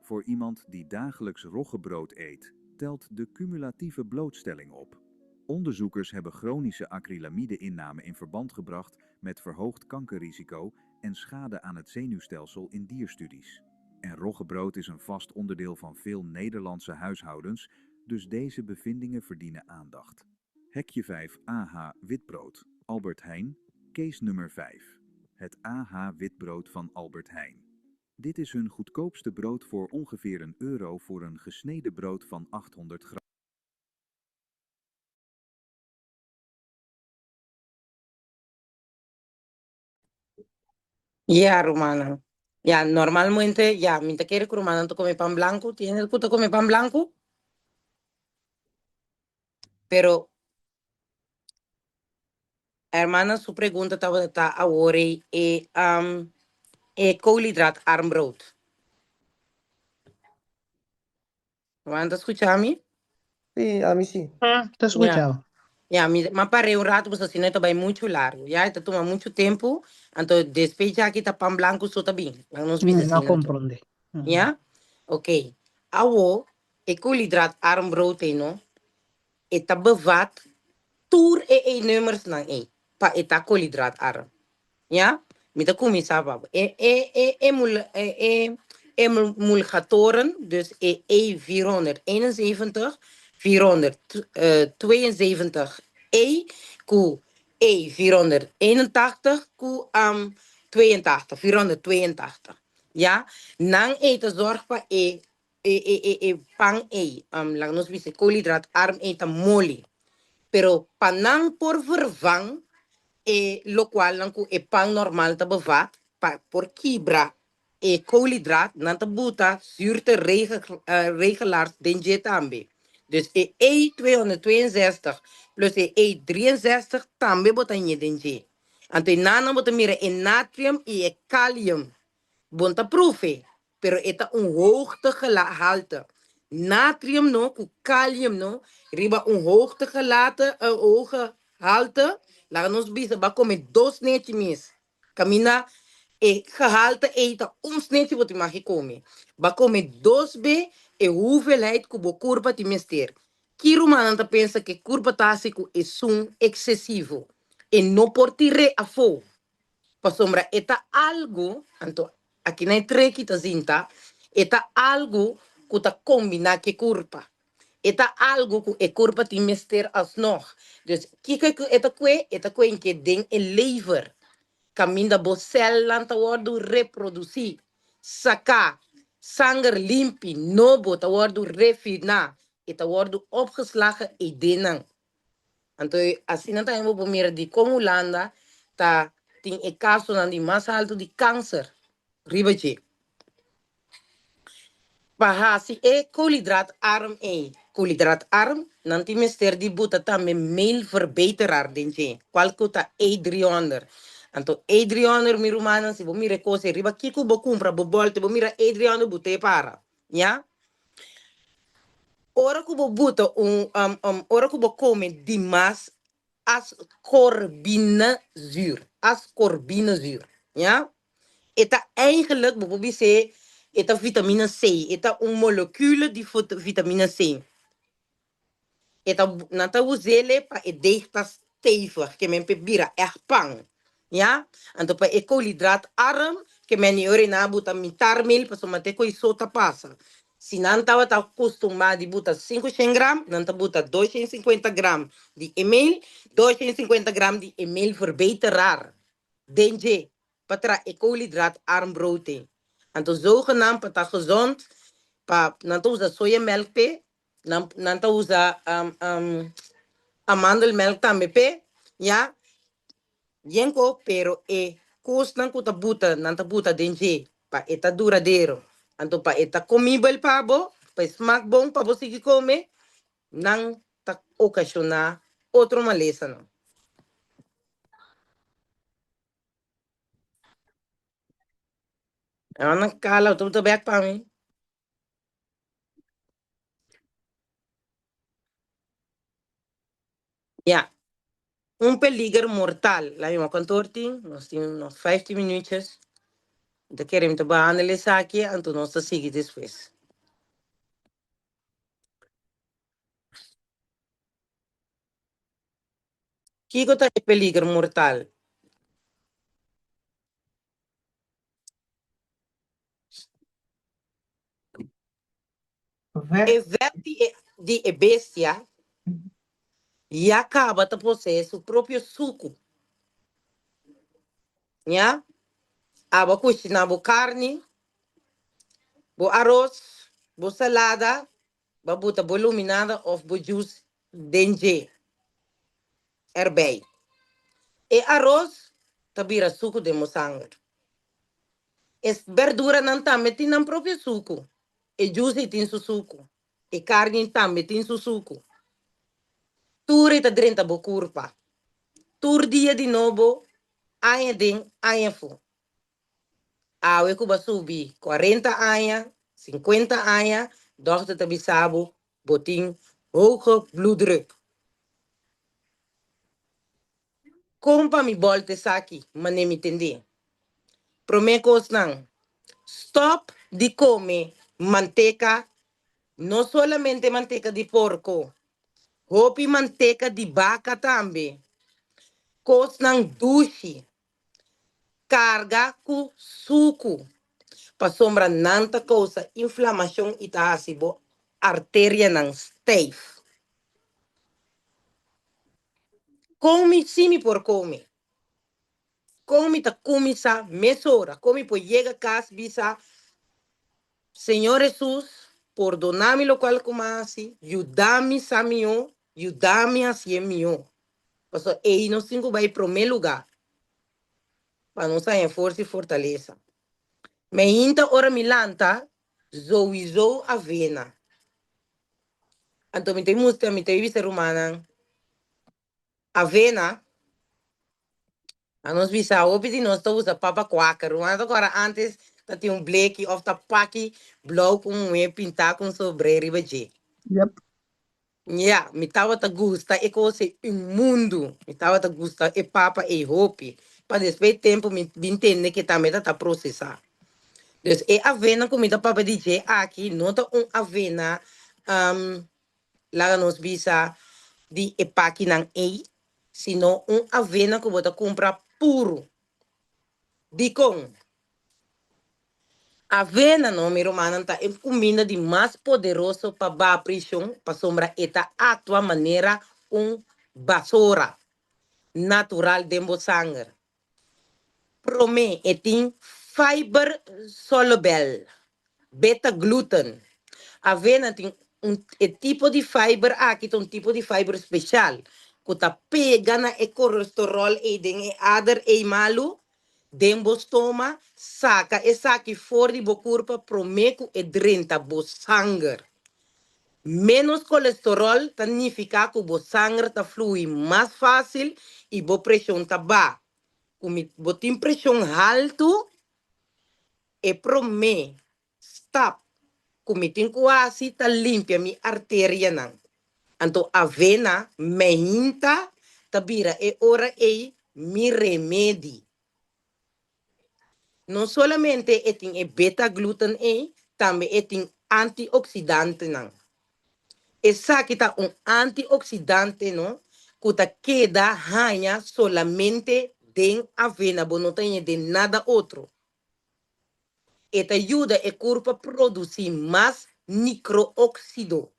Voor iemand die dagelijks roggebrood eet, telt de cumulatieve blootstelling op. Onderzoekers hebben chronische acrylamide-inname in verband gebracht met verhoogd kankerrisico en schade aan het zenuwstelsel in dierstudies. En roggebrood is een vast onderdeel van veel Nederlandse huishoudens, dus deze bevindingen verdienen aandacht. Hekje 5 AH Witbrood, Albert Heijn, case nummer 5. Het AH Witbrood van Albert Heijn. Dit is hun goedkoopste brood voor ongeveer een euro voor een gesneden brood van 800 gram. Ja, rumannan. Ja, normalmente, ja, mi ta kere ku rumannan ta kome pan blanku. Tin hende ku ta kome pan blanku? Pero hermana su pregunta tabata ta awor ei e um, e koolhydraatarm brood. Ruman ta skucha mi? Sí, ami sí. Ah, ta Ja. skuchao. Ja, mi m'a par'é un rato pasobra asina e ta bai muchu largu. Ya, e ta tuma muchu tempu, anto despues ya kita pan blanku so ta bin. Laga nos bisa Mm, a asina anto. komprondé. Ya? Oké. Awo, e koolhydraatarm brood ei no, e ta bevat tur e e nummersnan ei pa e ta koolhydraatarm. Ya? Mi ta kuminsá pa bo. E e e emul e e emulgatoren, dus e E 471, 472 E ku E 481 ku 82, 482. Ya? Nan ei ta zòrg pa e e e e e pan ei, laga nos bisa e koolhydraatarm ei ta moli. Pero pa nan por vervang e lokualnan ku e pan normal ta bevat, pa por kibra e koolhydraat, nan ta buta zuurte regelaars den dje tambe. Dus e E 262 plus e E 63 tambe bo ta ñe den dje. Anto e nan bo ta mira e natrium i e kalium. Bon ta profe, pero e ta un hoogtegehalte. Natrium no ku kalium no riba un hoogtegelate, hoge halte, laga nos bisa ba kome dos nechi mes. Kaminda e gehalte ei ta un snechi bo tin mag kome. Ba kome dos be e hoeveelheid ku bo kurpa tin mester. Ki rumannan ta pensa ku e kurpa ta hasi ku esun eksesivo? E no por tir'é afó. Pasobra e ta algu, anto aki na e treki ta sinta, e ta algu ku ta kombiná ku e kurpa. E ta algu ku e kurpa tin mester alsnog. Dus kiko e ta kue? E ta kue ke den e lever, kaminda bo sèlnan ta wòrdu reprodusí, saká, sanger limpi, nobo ta wòrdu refiná, e ta wòrdu opgeslagen ei den nan. Anto asina tambe bo por mira dikon Hulanda ta tin e kasonan di mas haltu di kanser riba dje. Pa hasi e koolhydraatarm ei, koolhydraatarm, nan tin mester di buta tambe meelverbeteraar den dje, kual ku ta E300. Anto E300 mi rumannan si bo mira e kos ei riba kiko bo kumpra bo bòlta bo mira E300 buta e para, ya. Ora ku bo buta un ora ku bo kome dimas ascorbinezuur, ascorbinezuur, ya. E ta eigenlijk, bo por bis'é, e ta vitamina C, e ta un molecule di vitamina C. E ta, nan ta us'é pa e deeg ta stevig, ke men p'e bira ègt pan, ya. Anto pa e koolhydraatarm, ke men e ora nan a buta mitar meel pasobra te koe so ta pasa. Si nan tabata kustumá di buta 500 gram, nan ta buta 250 gram di e meel, 250 gram di e meelverbeteraar den dje pa traha e koolhydraatarm brood ei. Anto zogenaamd pa ta gezond, pa nan ta usa sojamelk p'e, nan nan ta usa amandelmelk tambe p'e, ya. Yenko, pero e kosnan ku ta buta, nan ta buta den dje pa e ta duradero. Anto pa e ta komibel pa bo, pa e smak bon pa bo sigui kome, nan ta okashoná otro malesanan. Nan kala, bo ta bek pa mi. Ja, un peliger mortal. Laat me maar kantoor tin, nos tin nog 15 minuutjes. Mi ta kere mi ta behandel esaki, anto nos ta sigui despues. Kiko ta e peliger mortal? E vet di e di e bestia ya kaba ta posee su propio suku. Ya? Abo a kushiná bo karni, bo aros, bo salada, bo a buta bo luminada òf bo juice den dje erbij. E aros ta bira suku den bo sanger. E berduranan tambe tin nan propio suku. E juice tin su suku. E karni tambe tin su suku. Tur e ta drenta bo kurpa. Tur dia di nobo, aña den, aña afó. Awe ku bo a subi kuarenta aña, sinkuenta aña, dòkter ta bisa bo, bo tin hoge bloeddruk. Kon pa mi bòlta esaki manera mi tendé? Promé kosnan, stòp di kome manteka, no solamente manteka di porko, hopi manteka di baka tambe, kosnan dushi, karga ku suku, pasobra nan ta kousa inflamashon i ta hasi bo arterianan steif. Kon mi si mi por kome? Kon mi ta kuminsá mesora? Kon mi por yega kas bisa, Señor Hesus, pordoná mi lokual ku mi a hasi, yuda mi sa mihó, yuda mi hasié mihó. Pasobra ei nos tin ku bai promé lugá pa nos haña forsa i fortalesa. Meinta ora mi lanta, zowizo avena. Anto mi ta mustra, mi ta bisa rumannan, avena, a nos bisa hopi di nos ta usa papa kwaker. Rumannan ta kòrda antes ta tin un bleki òf ta paki blou ku un muhé pintá ku un sobré riba dje. Yep. Ya, mi tabata gusta e kos ei un mundu. Mi tabata gusta e papa ei hopi. Pa despues tempu mi bin tende ke tambe ta ta prosesá. Dus e avena ku mi ta papia di dje aki no ta un avena laga nos bisa di e pakinan ei, sino un avena ku bo ta kumpra puru. Dikon? Avena no, mi rumannan, ta e kuminda di mas poderoso pa baha preshon pasobra e ta aktua manera un basora natural den bo sanger. Promé, e tin fiber solubel, beta-gluten. Avena tin un e tipo di fiber aki ta un tipo di fiber speshal. ku ta pega na e kolesterol ei den e ader ei malu den bo stoma, saka esaki for di bo kurpa promé ku e drenta bo sanger. Ménos kolesterol ta nifiká ku bo sanger ta flui mas fásil i bo preshon ta baha. Ku mi bo tin preshon haltu, e promé Stap ku mi tin ku hasi ta limpia mi arterianan. Anto avena meinta ta bira e ora ei mi remedi. No solamente e tin e beta-gluten ei, tambe e tin antioksidantenan. Esaki ta un antioxidante no ku ta keda haña solamente den avena, bo no ta haña den nada otro. E ta yuda e kurpa produsí mas nikrooksido,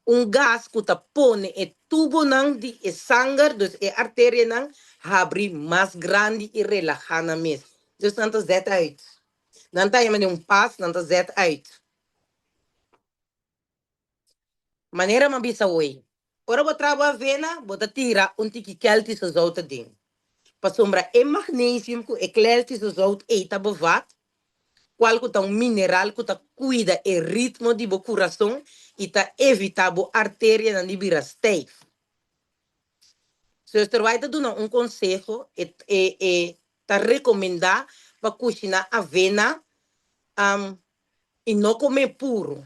un gas ku ta pone e tubonan di e sanger, dus e arterianan, habri mas grandi i relahá nan mes. Dus nan ta zet uit. Nan ta haña manera un pas, nan ta zet uit. Manera mi a bisa hoy, ora bo traha bo avena, bo ta tira un tiki keltische zout aden. Pasobra e magnesium ku e keltische zout ei ta bevat, kual ku ta un mineral ku ta kuida e ritmo di bo kurason i ta evitá bo arterianan di bira stijf. Zuster White ta duna un konseho, e e ta rekomendá pa kushiná avena i no kome puru.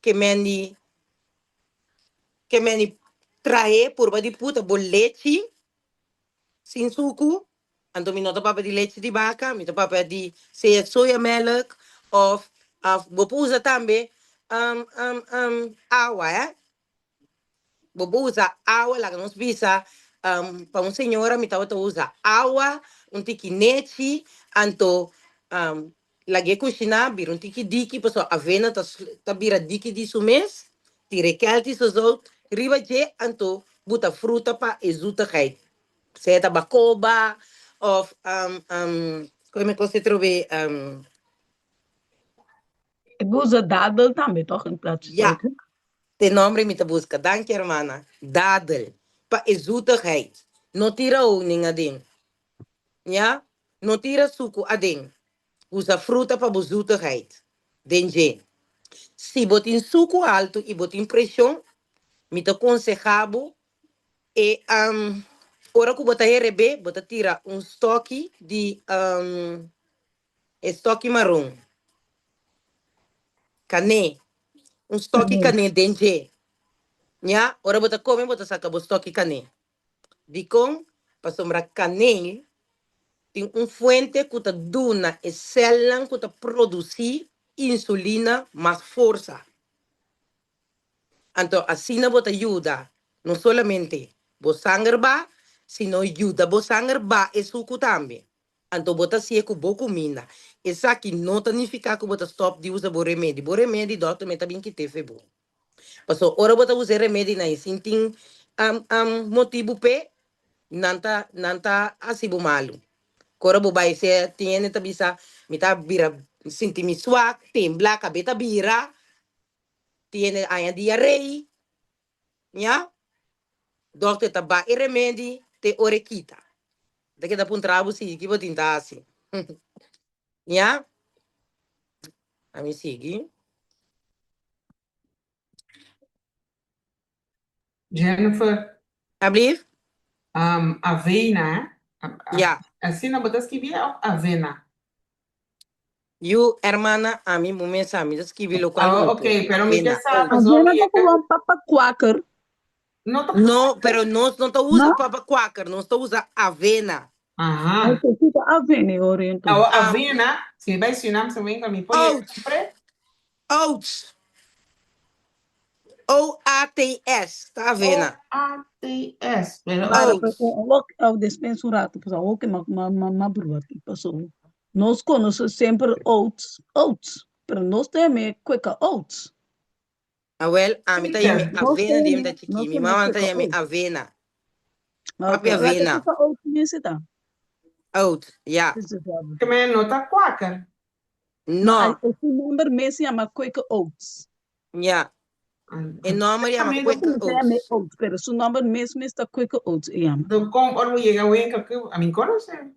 Ke men di ke men di trahe purba di puta bo lechi sin suku, anto mi no ta papia di lechi di baka, mi ta papia di sea sojamelk of of bo por usa tambe awa eh. Bo por usa awa, laga nos bisa, pa un señora mi tabata usa awa, un tiki nechi, anto lag'é kushiná, bira un tiki diki, pasobra avena ta ta bira diki di su mes, tira e kèlchi su zout riba dje, anto buta fruta pa e zoetigheid, sea ta bakoba òf koe kos e trobe. E bo usa dadel tambe toch in plaats di Ja, suiker? te nombre mi ta buska. Danki hermana. Dadel. Pa e zoetigheid. No tira honing aden. Ja, no tira suku aden. Usa fruta pa bo zoetigheid. Den dje. Si bo tin suku haltu i bo tin preshon, mi ta konseha bo e ora ku bo ta herebé, bo ta tira un stoki di E stoki maron. Kané. Un stoki kané den dje. Ya, ora bo ta kome bo ta saka bo stoki kané. Dikon? Pasobra kané tin un fuente ku ta duna e sèlnan ku ta produsí insulina mas forsa. Anto asina bo ta yuda no solamente bo sanger ba, sino yuda bo sanger ba e suku tambe. Anto bo ta hacié cu bo cuminda. Esaki no ta nifica cu bo ta stop di usa bo remedi. Bo remedi dokter me ta bin kite fe bo. Paso ora bo ta usa e remedinan y sin tin motibu p'e, nan ta nan ta haci bo malu. Cu ora bo bay sea tin hende ta bisa mi ta bira sinti mi swak, tembla, cabe ta bira, tin hende haña diarei. Ya. Dokter ta ba e remedi te ora e kita. Ta keda puntra bo si ki bo tin ta hasi. Ya. Ami sigui. Jennifer. Ablief? Avena, eh? Ya. Asina bo ta skibi of avena? Yu hermana ami bo mes sa mi ta skibi lokual Oh, mi ok, por. pero mi ke Avena, sa oats. pasobra Avena mi ta e ka gewoon papa kwaker. No ta No, pero nos no ta usa No? papa kwaker, nos ta usa avena. Aha. Ok, kiko avena e ora enton? Awo avena, si mi bai Surinam se winkel mi por yega Oats. compre. Oats. O-A-T-S, ta avena. O-A-T-S, pero Para, Oats. awor, awor despensa un rato, pasobra awor ke ma, ma, ma, ma brua aki, pasobra nos konosé semper oats, oats, pero nos ta yam'é Quaker Oats. Awel, ami ta yam'é Nos ta avena di mi ta yam'é, chikí. nos Mi ta yam'é mama ta Quaker yam'é Oats. avena. Ok, Papi laga avena. Quaker Oats mes e ta. Oats, ya. Sí, sí, sí. Ke men no ta Quaker. No, No. e su nomber mes yama Quaker Oats. Ya. E nòmber yama Quaker Oats. Oats, pero su nòmber mes mes ta Quaker Oats e yama. Do kon ora bo yega wenkel ku ami konosé.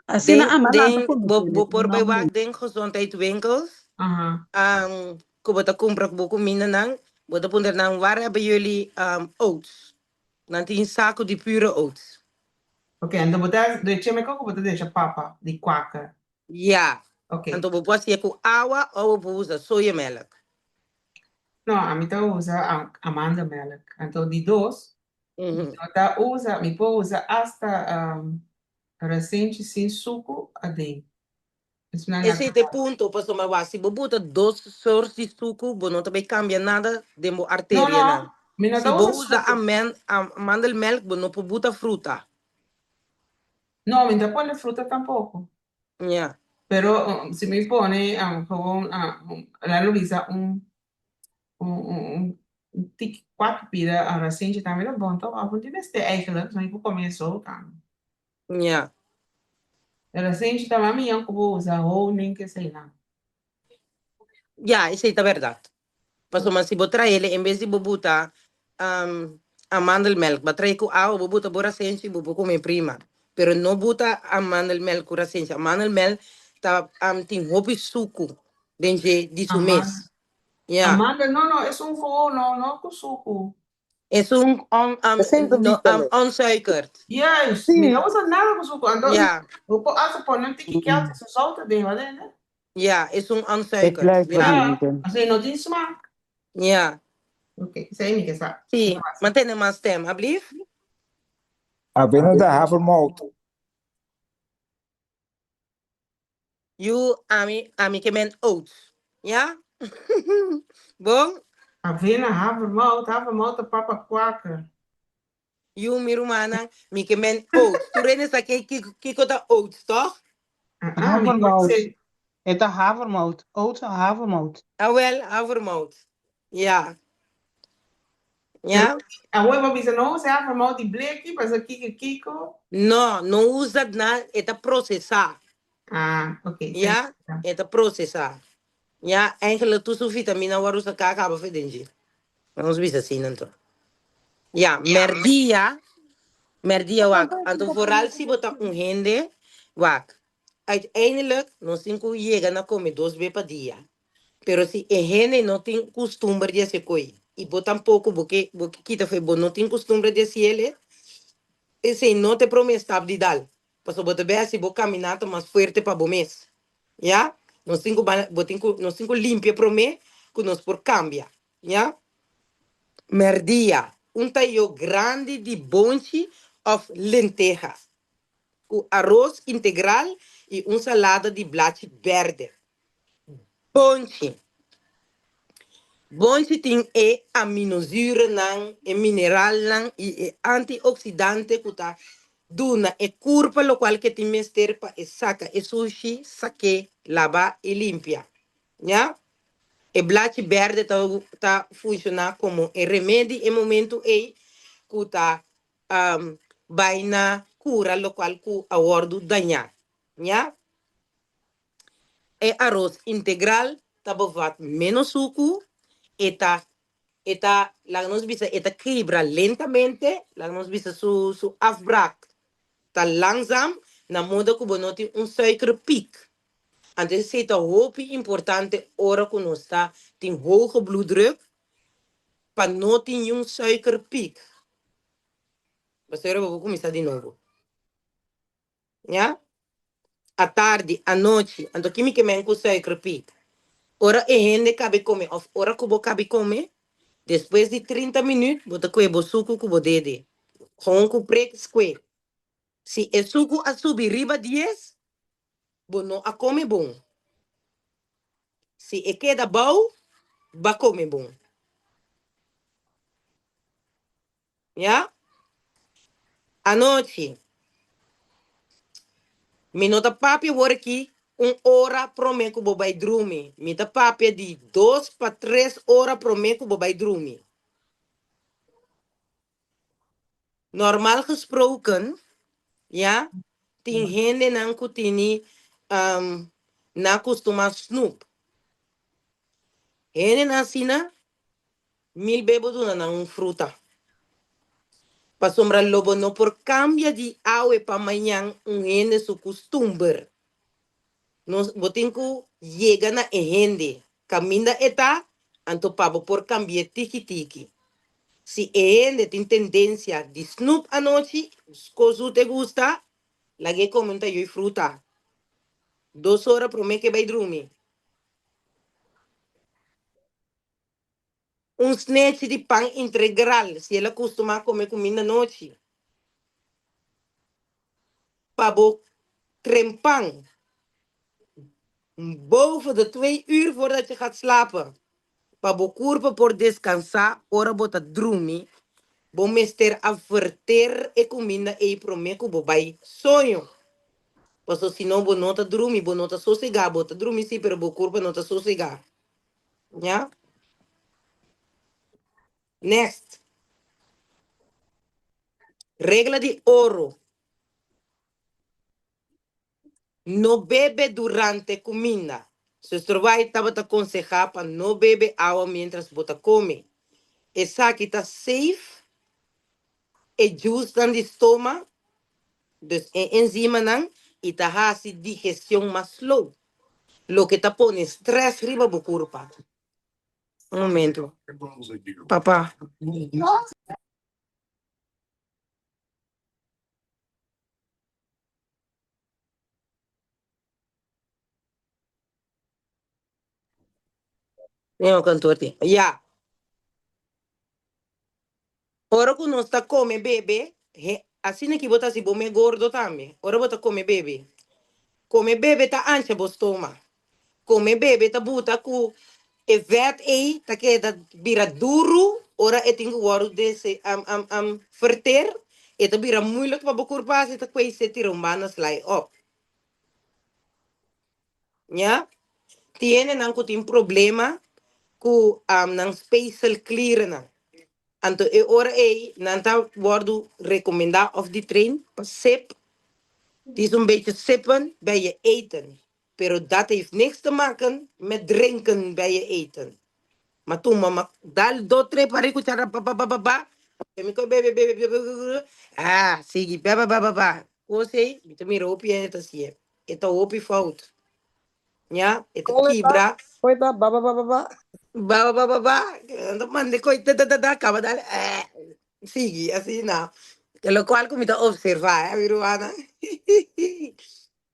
Asina Den, ama nan ta den, bo, konosé bo e por bai nòmber. wak den gezondheidswinkels, Aha. um, ku bo ta kumpra ku bo kumindanan, bo ta puntra nan waar hebben jullie um, oats? Nan tin saku di pure oats. Ok, anto bo ta decha me koko bo ta decha papa di Quaker. Ja. Ok. Anto bo por hasié ku awa òf bo por usa sojamelk. No, ami ta usa amandelmelk. Anto di dos, mi no ta usa, mi por usa asta rasenchi sin suku aden. Esnan Esei ta e punto, pasobra wak si bo buta dos soort di suku bo no ta bai kambia nada den bo No, arterianan. no, mi no Si ta bo usa usa suku. amandelmelk bo no por buta fruta. No, mi no ta pone fruta tampoko. Ja. Pero si mi pone gewoon laat lo bisa un un un un tiki cuatro pida rasenchi tambe ta bon toch? Of no tin mester eigenlijk, so mi por come eso tambe. Ja. Rasenchi ta mas miyo cu bo usa honing eseinan. Ja, esei ta bèrdat. Pasobra si bo trae el en bes di bo buta amandelmelk, bo a trae ku awa, bo buta bo rasenchi, bo por kome prima. Pero no buta amandelmelk ku rasenchi. Amandelmelk ta tin hopi suku den dje di su mes. Ja. Amandel, no, no, esun gewoon no, no ku suku. Esun on, Esei ta no, bisa mes. onsuikerd. Juist, mi no usa nada ku suku. Anto, Ja. bo por hasta pone un tiki keltische zout aden, wat den? Ja, esun Ik onsuikerd. luister Ja. niet. Ja, asina no tin smaak. Ja. Oké, esei mi ke sa. Sí, mantene mas stem, alblief. Avena ta havermout. Yu, ami, ami ke men oats. Ja? Bon? Avena, havermout, havermout ta papa kwaker. Yu, mi rumannan, mi ke men oats. Tur hende sa ke kiko ta oats, tòg? Ah, ah, mi Havermout. konosé. E ta havermout. Oats en havermout. Awel, havermout. Ja. Ja? Awor bo bisa no usa havermout di bleki, pasobra kiko kiko. No, no usa na, e ta prosesá. Ah, ok. Ja? E ta prosesá. Ja, eigenlijk tur su vitamina wòrdu saká kaba for den dje. Nos bisa asina anto. Ja, mèrdia, mèrdia wak. Anto vooral si bo ta un hende, wak. Uiteindelijk nos tin ku yega na kome dos be pa dia. Pero si e hende no tin kustumber di hasi koi i bo tampoko bo ke bo ke kita for bo no tin kustumber di hasi el, esei no ta e promé stap di dal. Pasobra bo ta bai hasi bo kaminata mas fuerte pa bo mes. Ya? Nos tin ku ba bo tin ku nos tin ku limpia promé ku nos por kambia. Ya? Mèrdia, un tayo grandi di bonchi òf lenteha ku aros integral i un salada di blachi bèrdè. Bonchi. Bonchi tin e aminozurennan, e mineralnan i e antioksidante ku ta duna e kurpa lokual ke tin mester pa e saka e sushi, sak'é, laba i limpia. Ya? E blachi bèrdè ta ta funshoná komo e remedi e momentu ei ku ta bai na kura lokual ku a wòrdu dañá. Ya? E aros integral ta bevat ménos suku, e ta e ta laga nos bisa e ta kibra lentamente, laga nos bisa su su afbraak ta langzaam na moda ku bo no tin un suikerpiek. Anto esei ta hopi importante ora ku nos ta tin hoge bloeddruk pa no tin niun suikerpiek. Pasobra bo por kuminsá di nobo. Ya? Atardi, anochi, anto ki mi ke men ku suikerpiek? Ora e hende kabe kome òf ora ku bo kabe kome, despues di 30 minüt bo ta kue bo suku ku bo dede. Gewoon ku prek skue. Si e suku a subi riba dies, bo no a kome bon. Si e keda bou, bo a kome bon. Ya? Anochi. Mi no ta papia wor aki un ora prome ku bo bai drumi. Mi ta papia di dos pa tres ora prome ku bo bai drumi. Normal gesproken, ya, tin hendenan ku tini um, na kustuma snoep. Hendenan asina. Mil be bo duna nan un fruta. Pasobra lo bo no por kambia di awe pa mañan un hende su kustumber. Nos, bo tin ku yega na e hende kaminda e ta, anto pa bo por kambi'é tiki tiki. Si e hende tin tendensia di snoep anochi, kos u te gusta, lag'é kome un tayo'i fruta dos ora promé ke bai drumi. Un snechi di pan integral si el a kustumá kome kuminda nochi. Pa bo trempan boven de twee uur voordat je gaat slapen. Pa bo kurpa por deskansá ora bo ta drumi, bo mester a verter e kuminda ei promé ku bo bai soño. Pasobra si no bo no ta drumi, bo no ta sosegá. Bo ta drumi sí, pero bo kurpa no ta sosegá. Ya. Next. Regla di oro. No bebe durante kuminda. Zuster White tabata konsehá pa no bebe awa miéntras bo ta kome. Esaki ta safe e juicenan di stoma, dus e enzimanan, i ta hasi digestion mas slow. Loke ta pone stress riba bo kurpa. Un momento. Papa. Neo kantoor tin. Ya. Ora ku nos ta kome bebe, he, asina ki bo ta hasi bo me gordo tambe. Ora bo ta kome bebe. Kome bebe ta ancha bo stoma. Kome bebe ta buta ku e vet ei ta keda bira duru ora e tin ku wòrdu dese am am am verter, e ta bira moeilijk pa bo kurpa hasi ta kwei se tira un banda slai op. Ya. Tin hendenan ku tin problema ku nan speekselklierennan. Anto e ora ei nan ta wòrdu rekomendá òf di train pa sip. Het is een beetje sippen bij je eten. Pero dat heeft niks te maken met drinken bij je eten. Ma tuma ma dal do tre pari kuchara ba ba ba ba ba. Mi ko bebe bebe bebe bebe. Ah, sigui ba ba ba ba ba. Kos ei, mi ta mira hopi hende ta hasié. E ta hopi fout. Ya, e ta Kon e ta? kibra. Kon e ta? Ba ba ba ba ba. Ba ba ba ba ba. Nan ta manda e koi ta ta ta ta kaba dal eh. Sigui asina. Lokual ku mi ta opservá, eh, mi rumannan.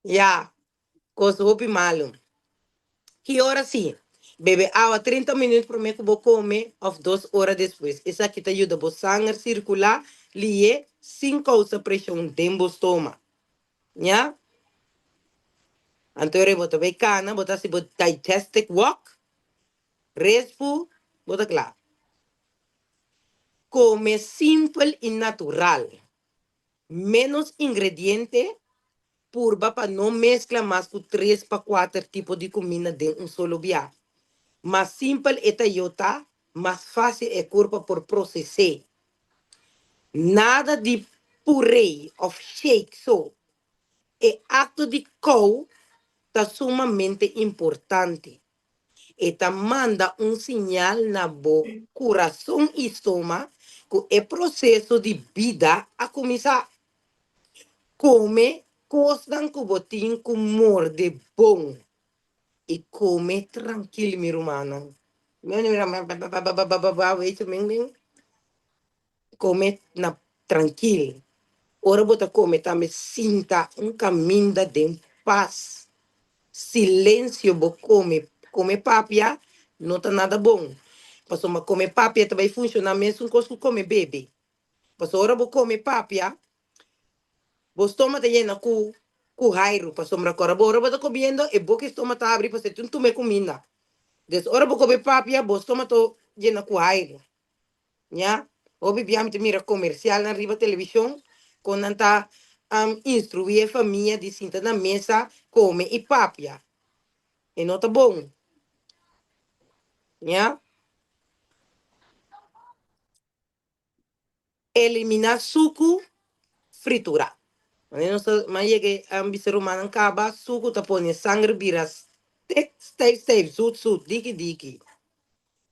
Ya, kos hopi malu. Ki ora si? Bebe awa 30 minuut promé ku bo kome òf dos ora despues. Esaki ta yuda bo sanger sirkulá lié sin kousa preshon den bo stoma. Ya? Anto ora bo ta bai kana, bo ta hasi bo digestic walk, respu, bo ta kla. Kome simpel i natural. Ménos ingrediente, purba pa no meskla mas ku tres pa kuater tipo di kuminda den un solo bia. Mas simpel e tayo ta, mas fásil e kurpa por proses'é. Nada di puree òf shake so. E akto di kou ta sumamente importante. E ta manda un siñal na bo kurason i stoma ku e proseso di bida a kuminsá. Kome kosnan ku bo tin ku morde bon i kome trankil, mi rumannan. Kome na trankil. Ora bo ta kome tambe sinta un kaminda den pas. Silensio bo kome. Kome papia no ta nada bon. Pasobra kome papia ta bai funshoná mesun kos ku kome bebe. Pasobra ora bo kome papia, bo stoma ta yena ku ku hairu. Pasobra kora bo ora bo ta komiendo e boka e stoma ta habri pasobra e tin tuma e kuminda. Des ora bo kome papia bo stoma ta yena ku hairu. Ya, hopi bia mi ta mira comercialnan riba television con nan ta instrui e famia di sinta na mesa come y papia. E no ta bon. Ya. Elimina suku fritura. Wanneer nos ta man yega e bisa rumannan kaba, suku ta pone sanger bira stek, stijf stijf, zoet zoet, diki diki.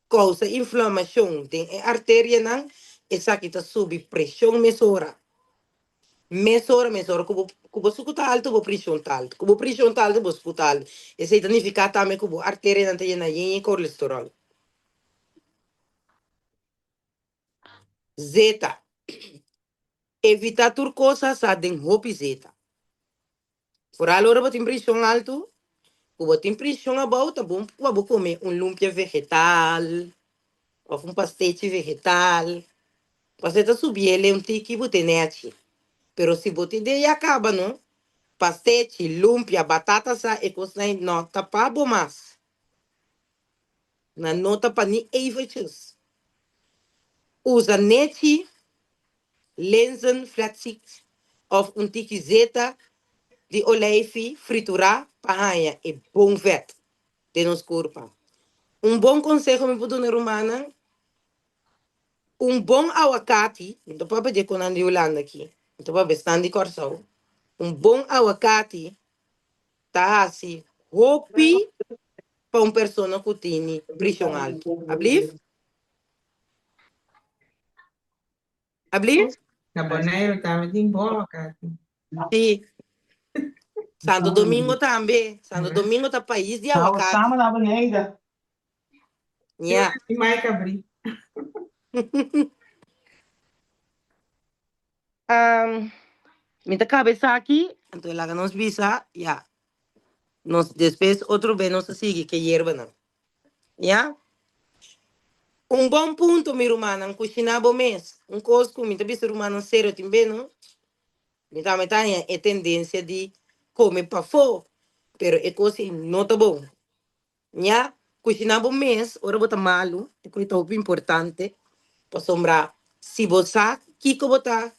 kousa inflamashon den e arterianan, esaki ta subi preshon mesora. Mesora, mesora ku bo ku bo suku ta altu, bo preshon ta altu. Ku bo preshon ta altu, bo suku ta altu. Esei ta nifiká tambe ku bo arterianan ta yena yen e kolesteròl. Zeta. Evitá tur kos hasá den hopi zeta. Foral ora bo tin preshon altu, ku bo tin preshon abou ta bon pa bo kome un lumpia vegetal òf un pastechi vegetal. Pasobra e ta subiel un tiki bo tene achi. Pero si bo tin den ya kaba no, pastechi, lumpia, batata sa e kosnan ei no ta pa bo mas. Nan no ta pa ni eventjes. Usa nechi, lenzen, flatseed of un tiki zeta di oleifi friturá pa haña e bon vèt den nos kurpa. Un bon konseho mi por duna rumannan, un bon awakati, mi ta papia di e konan di Hulanda aki, mi ta papia esnan di Kòrsou, un bon awakati ta hasi hopi pa un persona ku tini preshon altu. Ablief? Ablief? Na Boneiru tambe tin bon awakati. Sí. Santo Domingo tambe. Santo Domingo ta pais di Nou, awakati. samen naar beneden. Ja. Di Mike abrí. Um, mi ta kaba esaki, anto laga nos bisa, ya. Nos despues otro be nos ta sigui ke yerbanan. Ya? Un bon punto, mi rumannan, kushiná bo mes. Un kos ku mi ta bisa rumannan serio tin be, no? Mi tambe ta haña e tendensia di kome pafó, pero e kos ei no ta bon. Ña, kushiná bo mes ora bo ta malu, e kos ta hopi importante, pasobra si bo sa kiko bo ta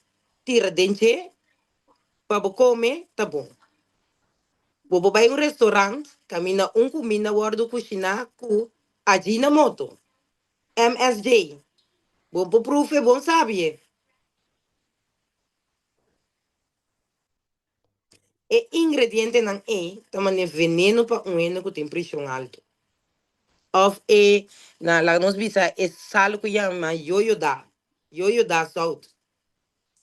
tira den dje pa bo kome, ta bon. Bo por bai un restaurant kaminda un kuminda wòrdu kushiná ku ajinomoto, MSG. Bo por pruf'e bon sabie. E ingredientenan ei ta manera veneno pa un hende ku tin preshon altu. Òf e, na laga nos bisa, e sal ku yama yoyoda, yoyoda zout,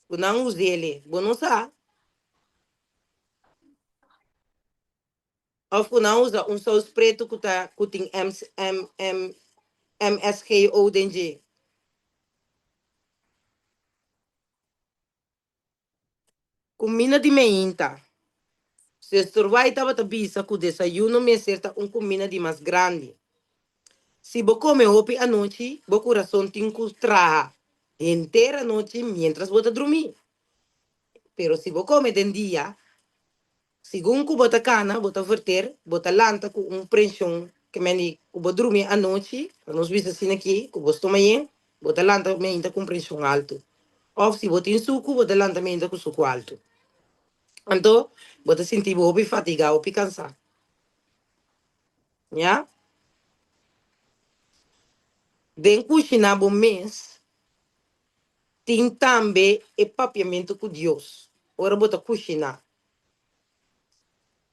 ku nan us'el, bo no sa. Òf ku nan usa un sous pretu ku ta ku tin MSGO den dje. Kumina di meinta. Sester White tabata bisa ku desayuno mester ta un kumina di mas grandi. Si bo kome hopi anochi, bo kurason tin ku traha henter anochi miéntras bo ta drumí. Pero si bo kome den dia, Segun ku bo ta kana, bo ta verter, bo ta lanta ku un prenshon ke men di ku bo drumi anochi, pa nos bisa asina aki, ku bo stoma yen, bo ta lanta meinta ku un prenshon altu. Òf si bo tin suku, bo ta lanta meinta ku suku altu. Anto, bo ta sinti bo hopi fatigá, hopi kansá. Ya? Den kushiná bo mes, tin tambe e papiamentu ku Dios ora bo ta kushiná.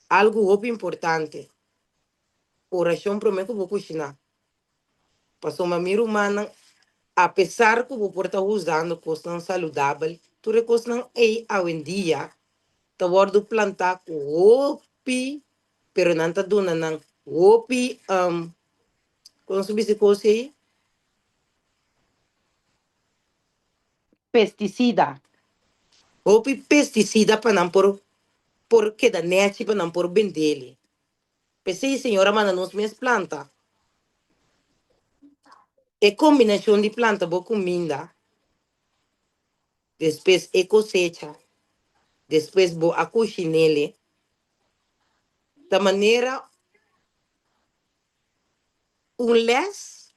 Algu hopi importante, orashon promé ku bo kushiná. Pasobra mi rumannan, apesar ku bo por ta usando kosnan saludabel, tur e kosnan ei awendia ta wòrdu plantá ku hopi, pero nan ta duna nan hopi, kon su bisa e kos ei? Pesticida. Hopi pesticida pa nan por por keda nechi pa nan por bendele. P'esei Señor a manda nos mes planta. E combinacion di planta bo cuminda, despues e cosecha, despues bo a cushinele, ta manera un les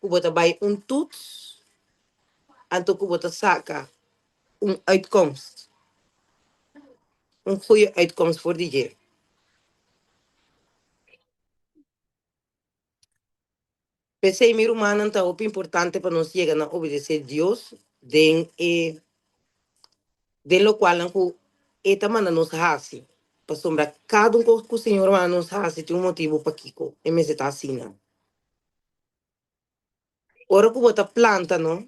ku bo ta bai un toets anto ku bo ta saka un uitkomst, un goeie uitkomst for di dje. P'esei mi rumannan ta hopi importante pa nos yega na obedesé Dios den e den lokualnan ku E ta manda nos hasi, pasobra kada un kos ku Señor manda nos hasi tin un motibu pakiko e mester ta asina. Ora ku bo ta planta no,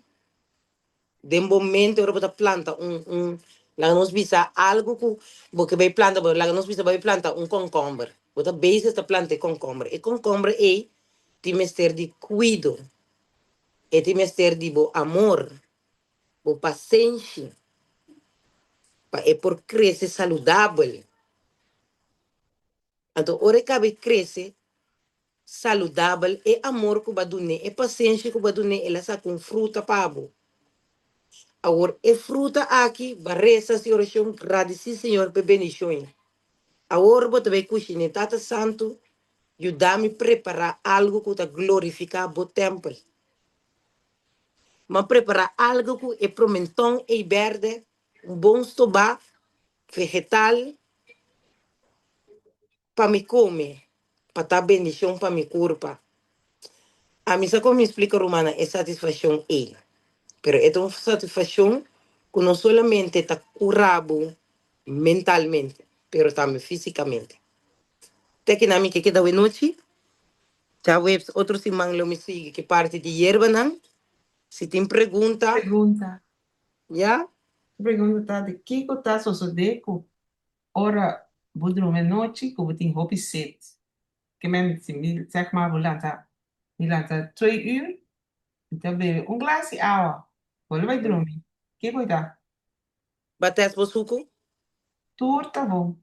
den bo mente ora bo ta planta un un laga nos bisa algu ku bo ke bai planta bo laga nos bisa bo bai planta un kònkòmber bo ta bezig ta planta e kònkòmber e kònkòmber ei tin mester di kuido e tin mester di bo amor bo pasenshi pa e por krese saludabel. Anto ora e kaba e krese saludabel, e amor ku bo a dun'é, e pasenshi ku bo a dun'é, el a saka un fruta pa bo. Awor e fruta aki, bo a resa hasi orashon, gradisí Señor pa e bendishon ei. Awor bo ta bai kushin'é, Tata Santu, yuda mi prepará algu ku ta glorifiká bo tèmpel. Mi a prepará algu ku e promenton ei bèrdè, un bon stobá vegetal pa mi come, pa ta bendicion pa mi curpa. Ami sa con mi splica rumannan e satisfaccion ey, pero e ta un satisfaccion cu no solamente ta cura bo mentalmente, pero tambe fisicamente. Te aki nan mi ke keda awenochi. Djaweps otro siman lo mi sigui ki parti di yerbanan. Si tin pregunta. Pregunta. Ya. Pregunta ta di kiko ta sosodé ku ora bo drumi anochi ku bo tin hopi set? Ke men si mi sèg mar bo lanta mi lanta twee uur mi ta bebe un glas di awa bo lo bai drumi kiko ta? Ba tèst bo suku? Tur ta bon.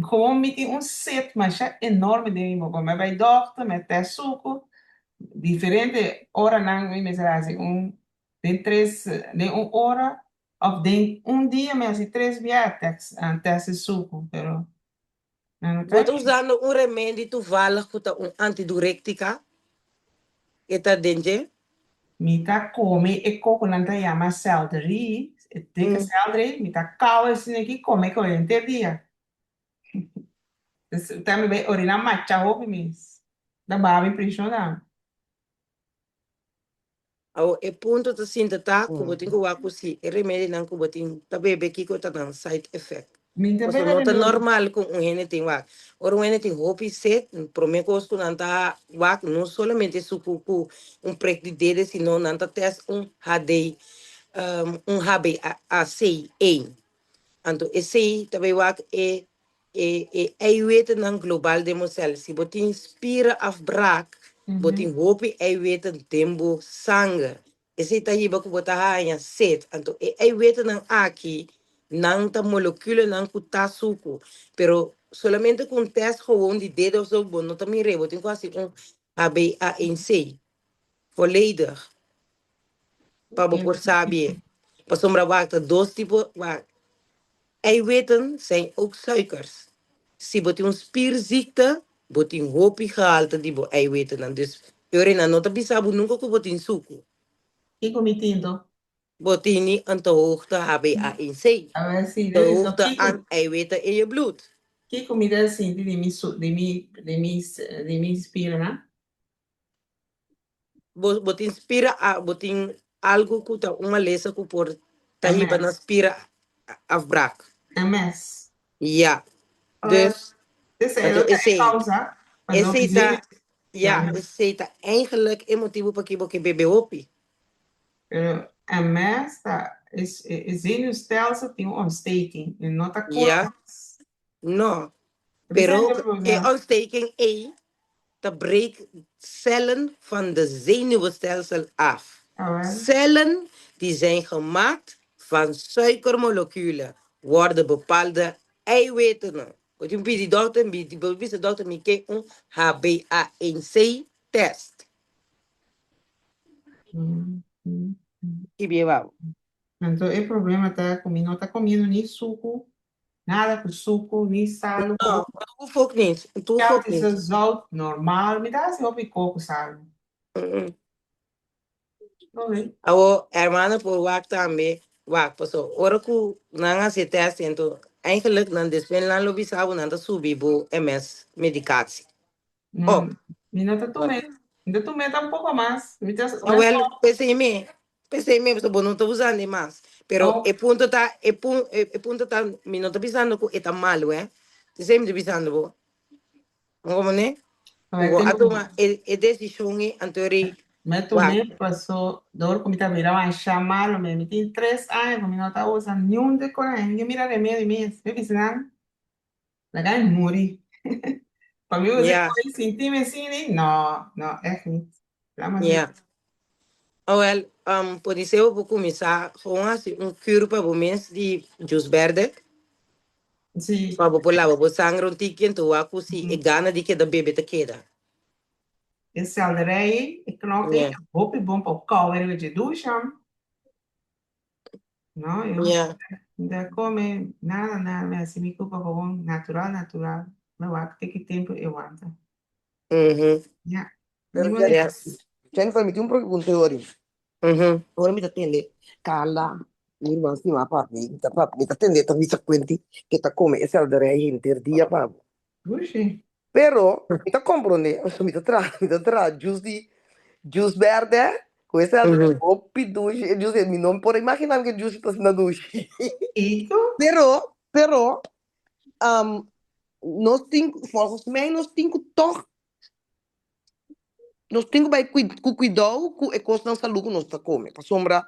Gewoon mi tin un set masha enorme den mi boka. Mi a bai dokter, mi a test suku, diferente oranan mi mester hasi un den tres den un ora of den un dia mi hasi tres bia test test di suku pero nan no Bo ta ta usando un remedi toevallig ku ta un antidurektika? E ta den dje? Mi ta kome e koko nan ta yama selderie, e dikke selderie, mi ta kou esei aki kome kome henter dia. Dus ta mi bai orina macha hopi mes. Ta baha mi preshon tambe. Awor e punto ta sinta ta ku bo tin ku wak ku si e remedinan ku bo tin ta bebe kiko ta nan side effect. Mi ta Pasobra bebe no ta remedi. normal ku un hende tin wak. Ora un hende tin hopi set, prome kos ku nan ta wak no solamente suku ku un prek di dede sino nan ta test un HD, un HbA-C één. Anto esei ta bai wak e e e eiwitnan global den bo sel. Si bo tin spierenafbraak, bo tin hopi eiwitten den bo sanger. Esei ta hiba ku bo ta haña set. Anto e eiwitnan aki, nan ta molekulenan ku ta suku. Pero solamente ku un test gewoon di dedo of so bo no ta mir'é. Bo tin ku hasi un HbA1c volledig pa bo por sabi. Pasobra wak ta dos tipo, wak eiwitten zijn ook suikers. Si bo tin un spierziekte, bo tin hopi gehalte di bo eiwittennan. Dus e ora nan no ta bisa bo nunka ku bo tin suku. Kiko mi tin to? Bo tini een te hoogte HbA1c. A ver si Te dit is hoogte kiko aan eiwitten in je bloed. kiko mi ta sinti di mi su di mi di mi di mi spiernan? Bo bo tin spira a bo tin algo ku ta un malesa ku por ta hiba na MS. spira afbraak. MS. Ja. Dus Esei anto lo ta e esei causa pa no esei ta bebe. ja, esei ta eigenlijk e motibu pakiko bo ke bebe hopi. Pero MS ta es e zenuwstelsel tin un ontsteking e no ta cura Ja. mas. No. Bisa Pero mi e problema. ontsteking ei ta breek cellen van de zenuwenstelsel af. Awel. Cellen die zijn gemaakt van suikermoleculen worden bepaalde eiwitten. Bo tin pidi dokter, mi bo bisa dokter mi ke un HbA1c test. Ki bien wou. Anto e problema ta ku mi no ta komiendo ni suku Nada ku suku, ni salu. No, het hoeft ook niet. Het hoeft ook Het is niet. een zout normaal. Mi ta hasi hopi ko ku salu. Oké. Awo, hermano por wak tambe, wak, paso ora ku nan hasi e test ento, eigenlijk nan despues nan lo bisa bo nan ta subi bo MS medicatie. No, mi no ta tum'é. Mi ta tum'é tampoko mas. Mi ta Ah, wel, p'esei mi, p'esei mi, pasobra bo no ta usando e mas. Pero Oh. e punto ta, e pun, e, e punto ta, mi no ta bisando ku e ta malu, eh. P'esei mi ta bisando bo. Bo komprendé? A ver, Bo a tengo tuma e, e desishon ei, anto ri. Mi tum'é paso dor ku mi ta bira masha malu mi. Mi tin tres aña ku mi no ta usa niun di kos. Mi ke mira remedi mes. Mi bisa nan, laga mi muri. Pa mi usa Ja. kos sinti mi asina, no, no, ègt nit. Laat maar Ja. Awel, um, podisé bo por kuminsá gewoon hasi un kür pa bo mes di jus bèrdè. Sí. Pa bo por laba bo sanger un tiki en wak ku si e gana di keda bebe ta keda. E selderij, e knok ei, hopi bon pa kou riba dje dusha. No, yo no ta come nada, nada, mi hasi mi kupa gewoon natural, natural. Mi wak te ki tempu e wanta. Ja. Pero Niemand Jen- Jennifer, mi tin un pregunta hoor. Ora mi ta tende Carla, mi ruman stima papi, mi ta papi, mi ta tende ta bisa kuenti ke ta kome e selderij henter dia pa bo. Dushi. Pero mi ta komprondé, pasobra mi ta traha, mi ta traha juice di juice bèrdè ku e selderij hopi dushi, e juice mi no por imaginá mi ke juice ta asina dushi. Kiko? Pero, pero, nos tin, volgens mij nos tin ku tòg Nos tin ku bai ku kuidou ku e kosnan salú ku nos ta kome, pasobra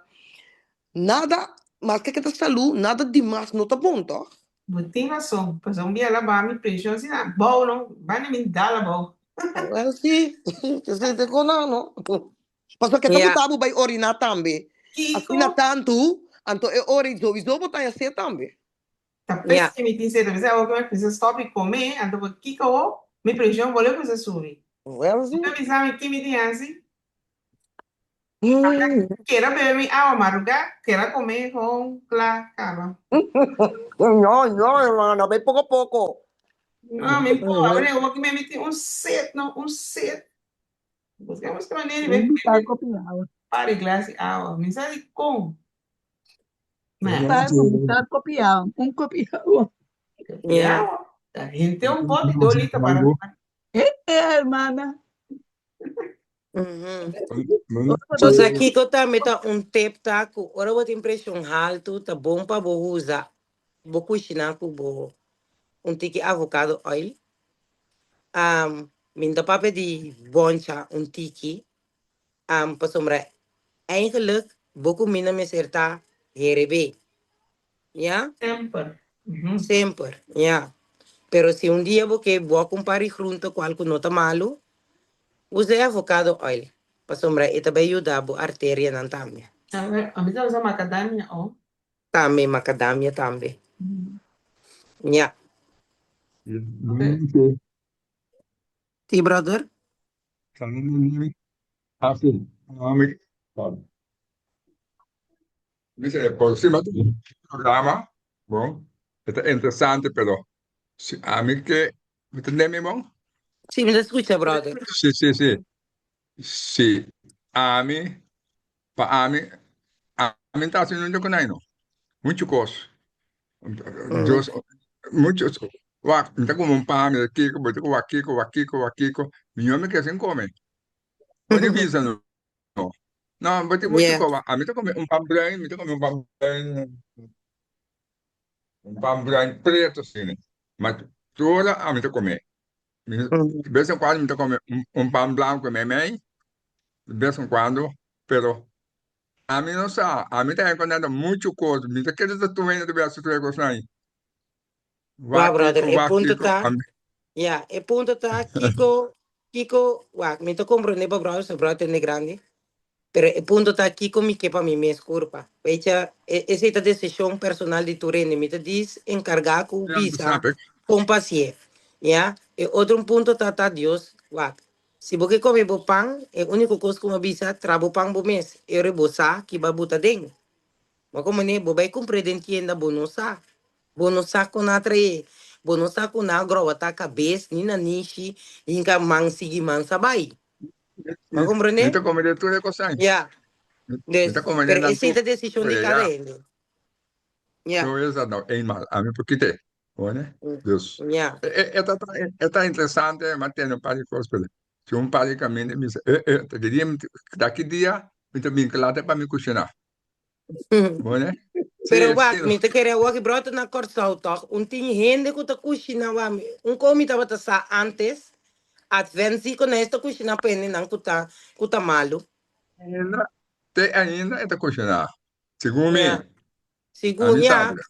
nada, maske ke ta salú, nada dimas no ta bon, tòg? Bo tin rason, pasobra un bia la baha mi preshon asina, bou no, banda mi dal abou. Wèl si, esei ta e kosnan no. Pasobra ke ta gusta bo bai oriná tambe, asina tantu, anto e ora ei souiso bo ta haña sed tambe. Ta p'esei mi tin sed. Ta p'esei awor ku mi a kuminsá stòp di kome, anto ku kiko awor mi preshon bolbe kuminsá subi. Well, sí. Bo ta bisa mi ki mi tin hasi? Keda bebe mi awa marugá, keda kome gewoon kla kaba. No, no, hermana, bai poko poko. No, mi por. Awor awor ku mi tin un sed, no, un sed. Buska buska manera di Un bebe bitar kopi awa. par di glas di awa. Mi sa di kon. Bitar, bitar kopi awa. Un kopi awa. Ja. Henter un poti dos liter para. Eh, eh, hermana. Bo sa kiko tambe ta un tip ta ku ora bo tin preshon haltu ta bon pa bo usa bo kushina ku bo un tiki avocado oil. Mi no ta papia di boncha un tiki pasobra eigenlijk bo kuminda mester ta herebé. Ya? Semper. Semper, ya. Pero si un dia bo ke bok un par di groente kual ku no ta malu, usa e avocado oil, pasobra e ta bai yuda bo arterianan tambe. Ami ta usa macadamia o. Tambe, macadamia tambe. Ya. Si, brother. Dice, e próximo programa, bon, e ta interesante, pero si ami ke, mi ta tende mi bon? Si, mi ta scucha, brother. Si, si, si. Si ami, pa ami, ami ta haci nunca cu nai no. Mucho cos. Dios, mucho, wak, mi ta come un pan, mi ta kiko, bo ta wak kiko, wak kiko, wak kiko, mi mi ke sin come. Bo di bisa no. No, bo tin mucho koba. Ami ta come un pan bruin, mi ta come un pan bruin, un pan bruin preto asina. Ma tur ora ami ta come. Mi, de bes en cuando mi ta come un pan blanco meimei, de bes en cuando, pero ami no sa, ami ta encontrando mucho cos. Mi ta kere ta tur hende ta bia su tur e cosnan ahi. Wak, Wak brother, kiko, e wak punto kiko. ta, Ami, ya, e punto ta kiko, kiko, wak, mi ta comprende pa brother, so brother tende grandi, pero e punto ta kiko mi ke pa mi mes kurpa. Weet je, e, esei ta desishon personal di tur hende. Mi ta dis enkargá ku ja, mi bisa snap ik. kon pasié. Ya, e otro un punto ta ta Dios, wak, si bo ke kome bo pan, e úniko kos ku mi a bisa, tra bo pan bo mes, e ora bo sa ki ba buta den. Ma komo ne, bo bai kumpr'é den tienda, bo no sa. Bo no sa kon a traé. Bo no sa kon a growatá kabes, ni nanishi, hinka man sigui man sa bai. Bo a Mi komprendé? ta komprendé tur e kosnan. Ya. Mi Dus, ta komprendé pero nan esei tur. ta desishon di kada Ya. hende. Ya. Zo is dat nou eenmaal. Ami por kit'é. Hoor ne? Dus, Ya. e ta e ta interesante, m'a tende un par di kos, pero si un par di kaminda mi bisa, eh, eh, ta ki dia mi ta ki dia mi ta bin kla te pa mi kushiná. Bueno, Pero sí, wak, sí. mi ta kere awor ki bròta na Kòrsou tòg, un tin hende ku ta kushiná wak. Un kon mi tabata sa ántes, Advent si ku nan esta kushiná pa hendenan ku ta ku ta malu. Ainda, te ainda e ta kushiná. Segun mi. Ja. Segun, Ami ja. sabi.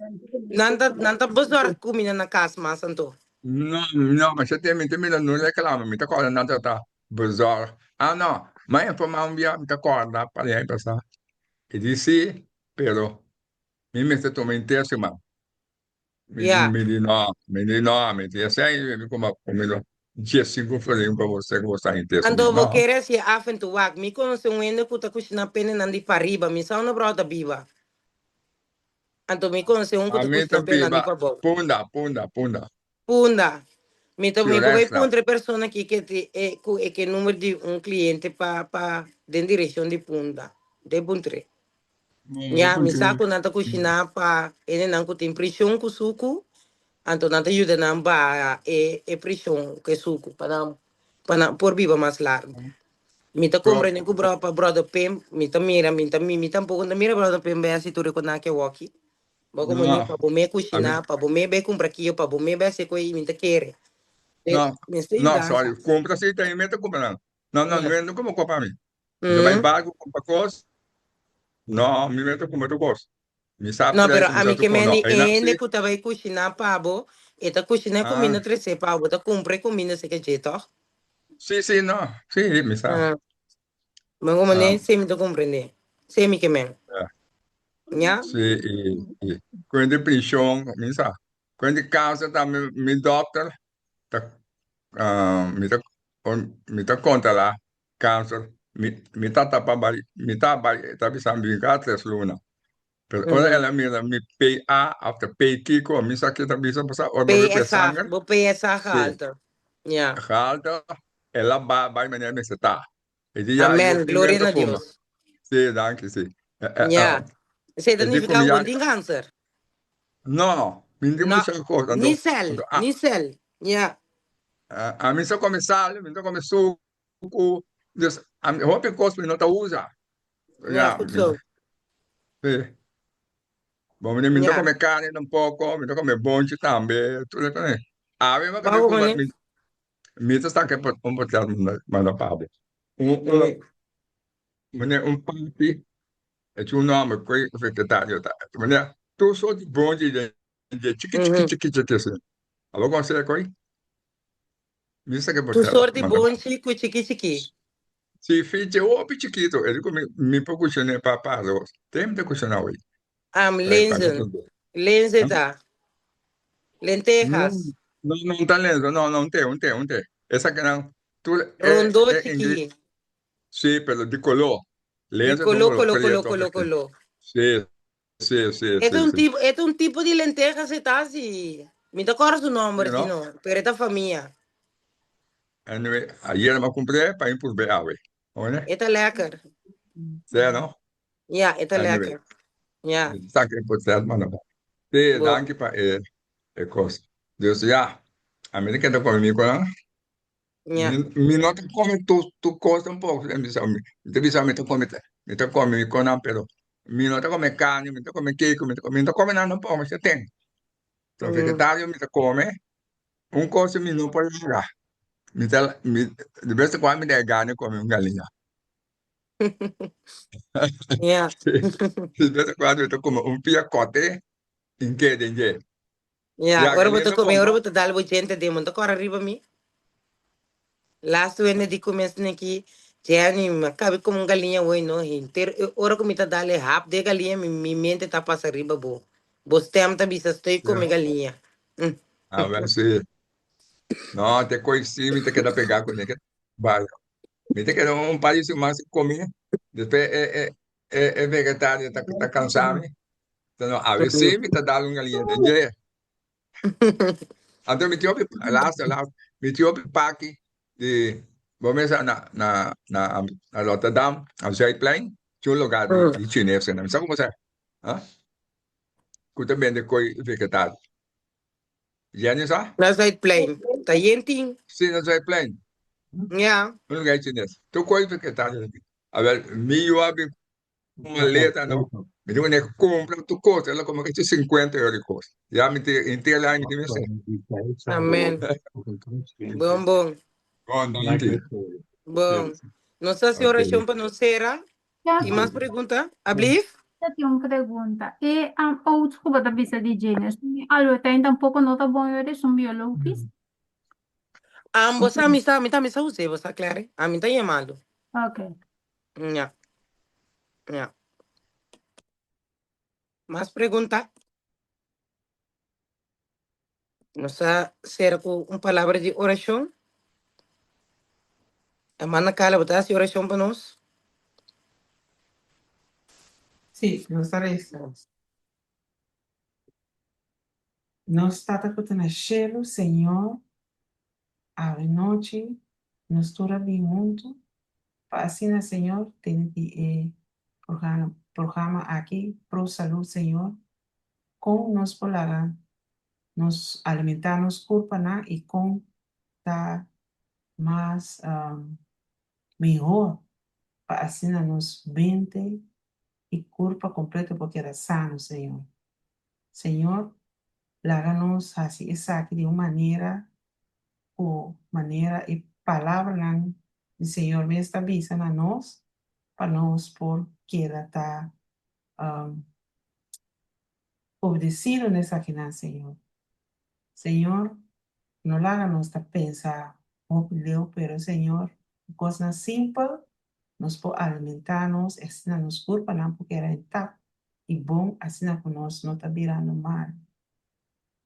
Nan ta, nan ta bezorg kumina na kas mas anto. No, no, ma te mi te mira no reclama, mi ta korda nan ta ta bezorg. Ah no, ma informa un bia mi ta korda pa aña pasá. E di si, pero mi mester tuma inter siman. Mi, Ja. mi di no, mi di no, mi di esei mi kuma kumido 15 florin pa bo ku bo sta inter Anto siman. bo No. kere hasi af en toe wak. Mi konosé un hende ku ta kushiná penenan di pariba. Mi sa unda brou ta biba. Anto mi konosé un ku ta A mi ta kushiná penenan di biba pabou. Punda, Punda, Punda. Punda. Mi ta mi por bai Fiorenza. puntra e persona aki ke ti e ku e ke number di un kliente pa pa den direkshon di Punda. De puntr'é. Ya, mi sa ku nan ta kushiná pa hendenan ku tin prishon ku suku, anto nan ta yuda nan baha e e prishon ku e suku pa nan pa nan por biba mas largu. Mi ta komprende ku bro pa brother Pim, mi ta mira, mi ta mi tampoko no ta mira brother Pim bai hasi tur e konaki awoki. Bo komo ni No, pa bo me a mi kushiná, pa bo me bai kumpra kio, pa bo me bai hasi koe, mi ta kere. E no, mester no, yudansa. sorry, kumpra si ta mi ta kumpra nan. No, no, Ya. no, no komo kopa mi. Mi ta bai barco kumpra kos. No, mi no ta kumpra tur kos. Mi sa No, pero prijs, mi ami sa tur ke kos. No, men di einan hende si. ku ta bai kushiná pa bo, e ta kushiná e Ah, kuminda tresé pa bo, bo ta kumpra e kuminda esei ke dje, tòg? si, si, no. Si, mi sa. Ah, mi komo Ah, ne, si mi ta komprendé. Si mi ke men. ya. Ya? Si, i, i kuent di prishon, mi sa. Kuent di kanser tambe, mi dòkter ta, ah, mi ta, mi ta konta la kanser. Mi, mi tata pa bai, mi ta bai, e ta bisa mi bin kada tres luna. Pero ora el a mira mi PA of ta P kiko, mi sa ke ta bisa pasá, ora bo PSA, sanger, bo PSA si, gehalte. Ja. gehalte, el a ba bai manera mester ta. E di ya, yo Amen, tin gloria mester na fuma. Dios. Si, danki, si. Ja. Esei ta E di ku nifiká mi ku bo ya, tin kanser. no, mi tin No, mucha kos, anto, ni sèl, anto, a, ni sèl. Ja. ami sa kome sal, mi ta kome suku, dus ami hopi kos mi no ta usa. Ja, Ja, goed mi, zo. si. Bo mi mi ta Ja. kome karni tampoco, mi ta kome bonchi tambe, tur e kos. Awe mi a Wou, kome kuma, meneer. mi, mi ta saka un potrèt manda pa bo. Un, un, meneer, un papi, e tin un nòmber ku e vegetario ta. Meneer, tur sort di bonchi den dje chiki chiki chiki chiki asina. Abo konosé e koi? Mi sa ke Tur potrèt sort di manda pa bo. bonchi ku chiki chiki. Si, fichi hopi chikito, e di ku mi, mi por kushiné pa pa aros. Tem mi ta kushiná awor. Am Pa lenzen. mi por. Lenzen ta. No, Lentejas. no, no ta lenzen, no, no, un te, un te, un te. Esakinan tur e, Rondó e ingre, chiki. si, pero di koló. Di Lenzen ta un koló, koló koló, koló, preto koló, koló. Si, si, si, E ta si, un si. tipo, e ta un tipo di lentejas e ta si. Mi ta kòrda su nòmber Si, si no? no, pero e ta famia. Anyway, ayer mi a kumpr'é pa mi purb'é awe. Hoor? E ta lèker. Si, no? Ja, e ta Anyway, lèker. Ja. Esaki e portret manda pa. Sí, Bo. danki pa e e kos. Dus ja, ami ta keda kome mi konan. Ja. Mi, mi no ta kome tur tur kos tampoko. Mi bisa mi ta bisa mi ta kome mi ta kome mi konan pero mi no ta kome karni, mi ta kome keko, mi ta mi no ta kome nan tampoko, mi sa ten. So vegetario mi ta kome, un kos mi no por laga. Mi ta mi de bes en kuando mi ta e gana di kome un galiña. Ja. De bes en kuando mi ta kome un pia kote in ke den dje. Ja, Ja, ora bo galiña ta ta kome, bon ora no? bo ta dal bo djente den, bo no ta kòrda riba mi. Laatste wende di ku mes neki, Jenny, mi a kabi kome un galiña hoy no, henter e ora ku mi ta dal e hap di e galiña, mi mi mente ta pasa riba bo. Bo stem ta bisa, Estoy kome Ja. galiña. A ver si. No, te koi si mi ta keda pegá kuné ke bario. Mi ta keda un par di siman sin comí. Despues e, e, e, e vegetario ta, ta cansa mi. Ta no, a veces mi ta dal un galiña den dje. Anto mi tin hopi, laatste, laatste, mi tin hopi paki di, bo mesa na, na, na, na Rotterdam, na Zuidplein, tin un lugar di, di Chinees, mi sa como sa, ah, ku ta bende koi vegetal. Jenny sa? Na Zuidplein. Ta yen tin. Sí, na Zuidplein. Ja. Un lugar chines. Tur kos vegetariano tin. Awel, mi yu a bin ku maleta no. Mi tin ku kumpra tur kos. El a kumpra casi 50 euro di kos. Ya mi tin henter el aña mi tin mester. Amen. Bon, bon. Bon, danki. Bon. Nos ta hasi Ok. orashon pa nos sera. Tin mas pregunta? Ablief? Mi tin un pregunta. E oats ku bo ta bisa di Jane, esun Albert Heijn tampoko no ta bon yori, esun biologis? Ambos a mi sa, mi tambe sa us'é, bo sa Clary. Ami ta yamando. Ok. Ya. Ya. Mas pregunta? Nos ta sera ku un palabra di orashon. Hermana Carla, bo ta hasi orashon pa nos? Sí, nos ta resa. Nos Tata ku ta na shelu, Señor, awe nochi nos tur a bin huntu pa asina, Señor, tene di e programa aki Pro Salud, Señor, Kon nos por laga nos alimentá nos kurpanan i kon ta mas mihó pa asina nos mente i kurpa kompleto por keda sano, Señor. Señor, laga nos hasi esaki di un manera ku manera e palabranan di Señor mes ta bisa na nos pa nos por keda ta Obedecido na esakinan, Señor. Señor, no laga nos ta pensa hopi leu, pero Señor, ku kosnan simpel nos por alimentá nos i asina nos kurpanan por keda intakt i bon asina ku nos no ta birando mal.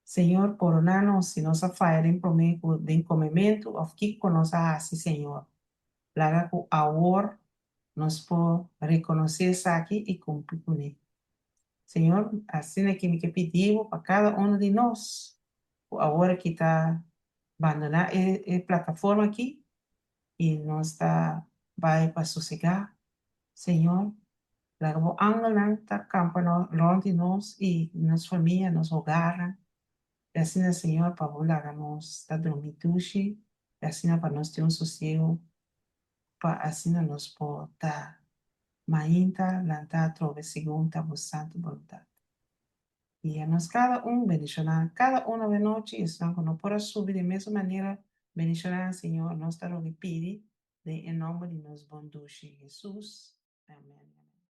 Señor, poroná nos si nos a faya den promé ku den komementu òf kiko nos a hasi, Señor. Laga ku awor nos por rekonosé esaki i kumpli kuné. Señor, asina ki mi ke pidi Bo pa kada uno di nos ku awor aki ta bandoná e e plataforma aki i nos ta bai pa sosegá. Señor, laga Bo angelnan ta kampa rònt di nos i nos famia, nos hogarnan. I asina, Señor, pa Bo laga nos ta drumi dushi i asina pa nos tin un sosiegu pa asina nos por ta mainta lantá atrobe segun ta bo santu boluntat. Guia nos kada un, bendishoná kada un awenochi, esnan ku no por a subi den mesun manera, bendishoná, Señor, nos ta roga i pidi den e nòmber di nos bon dushi Hesus. Amen.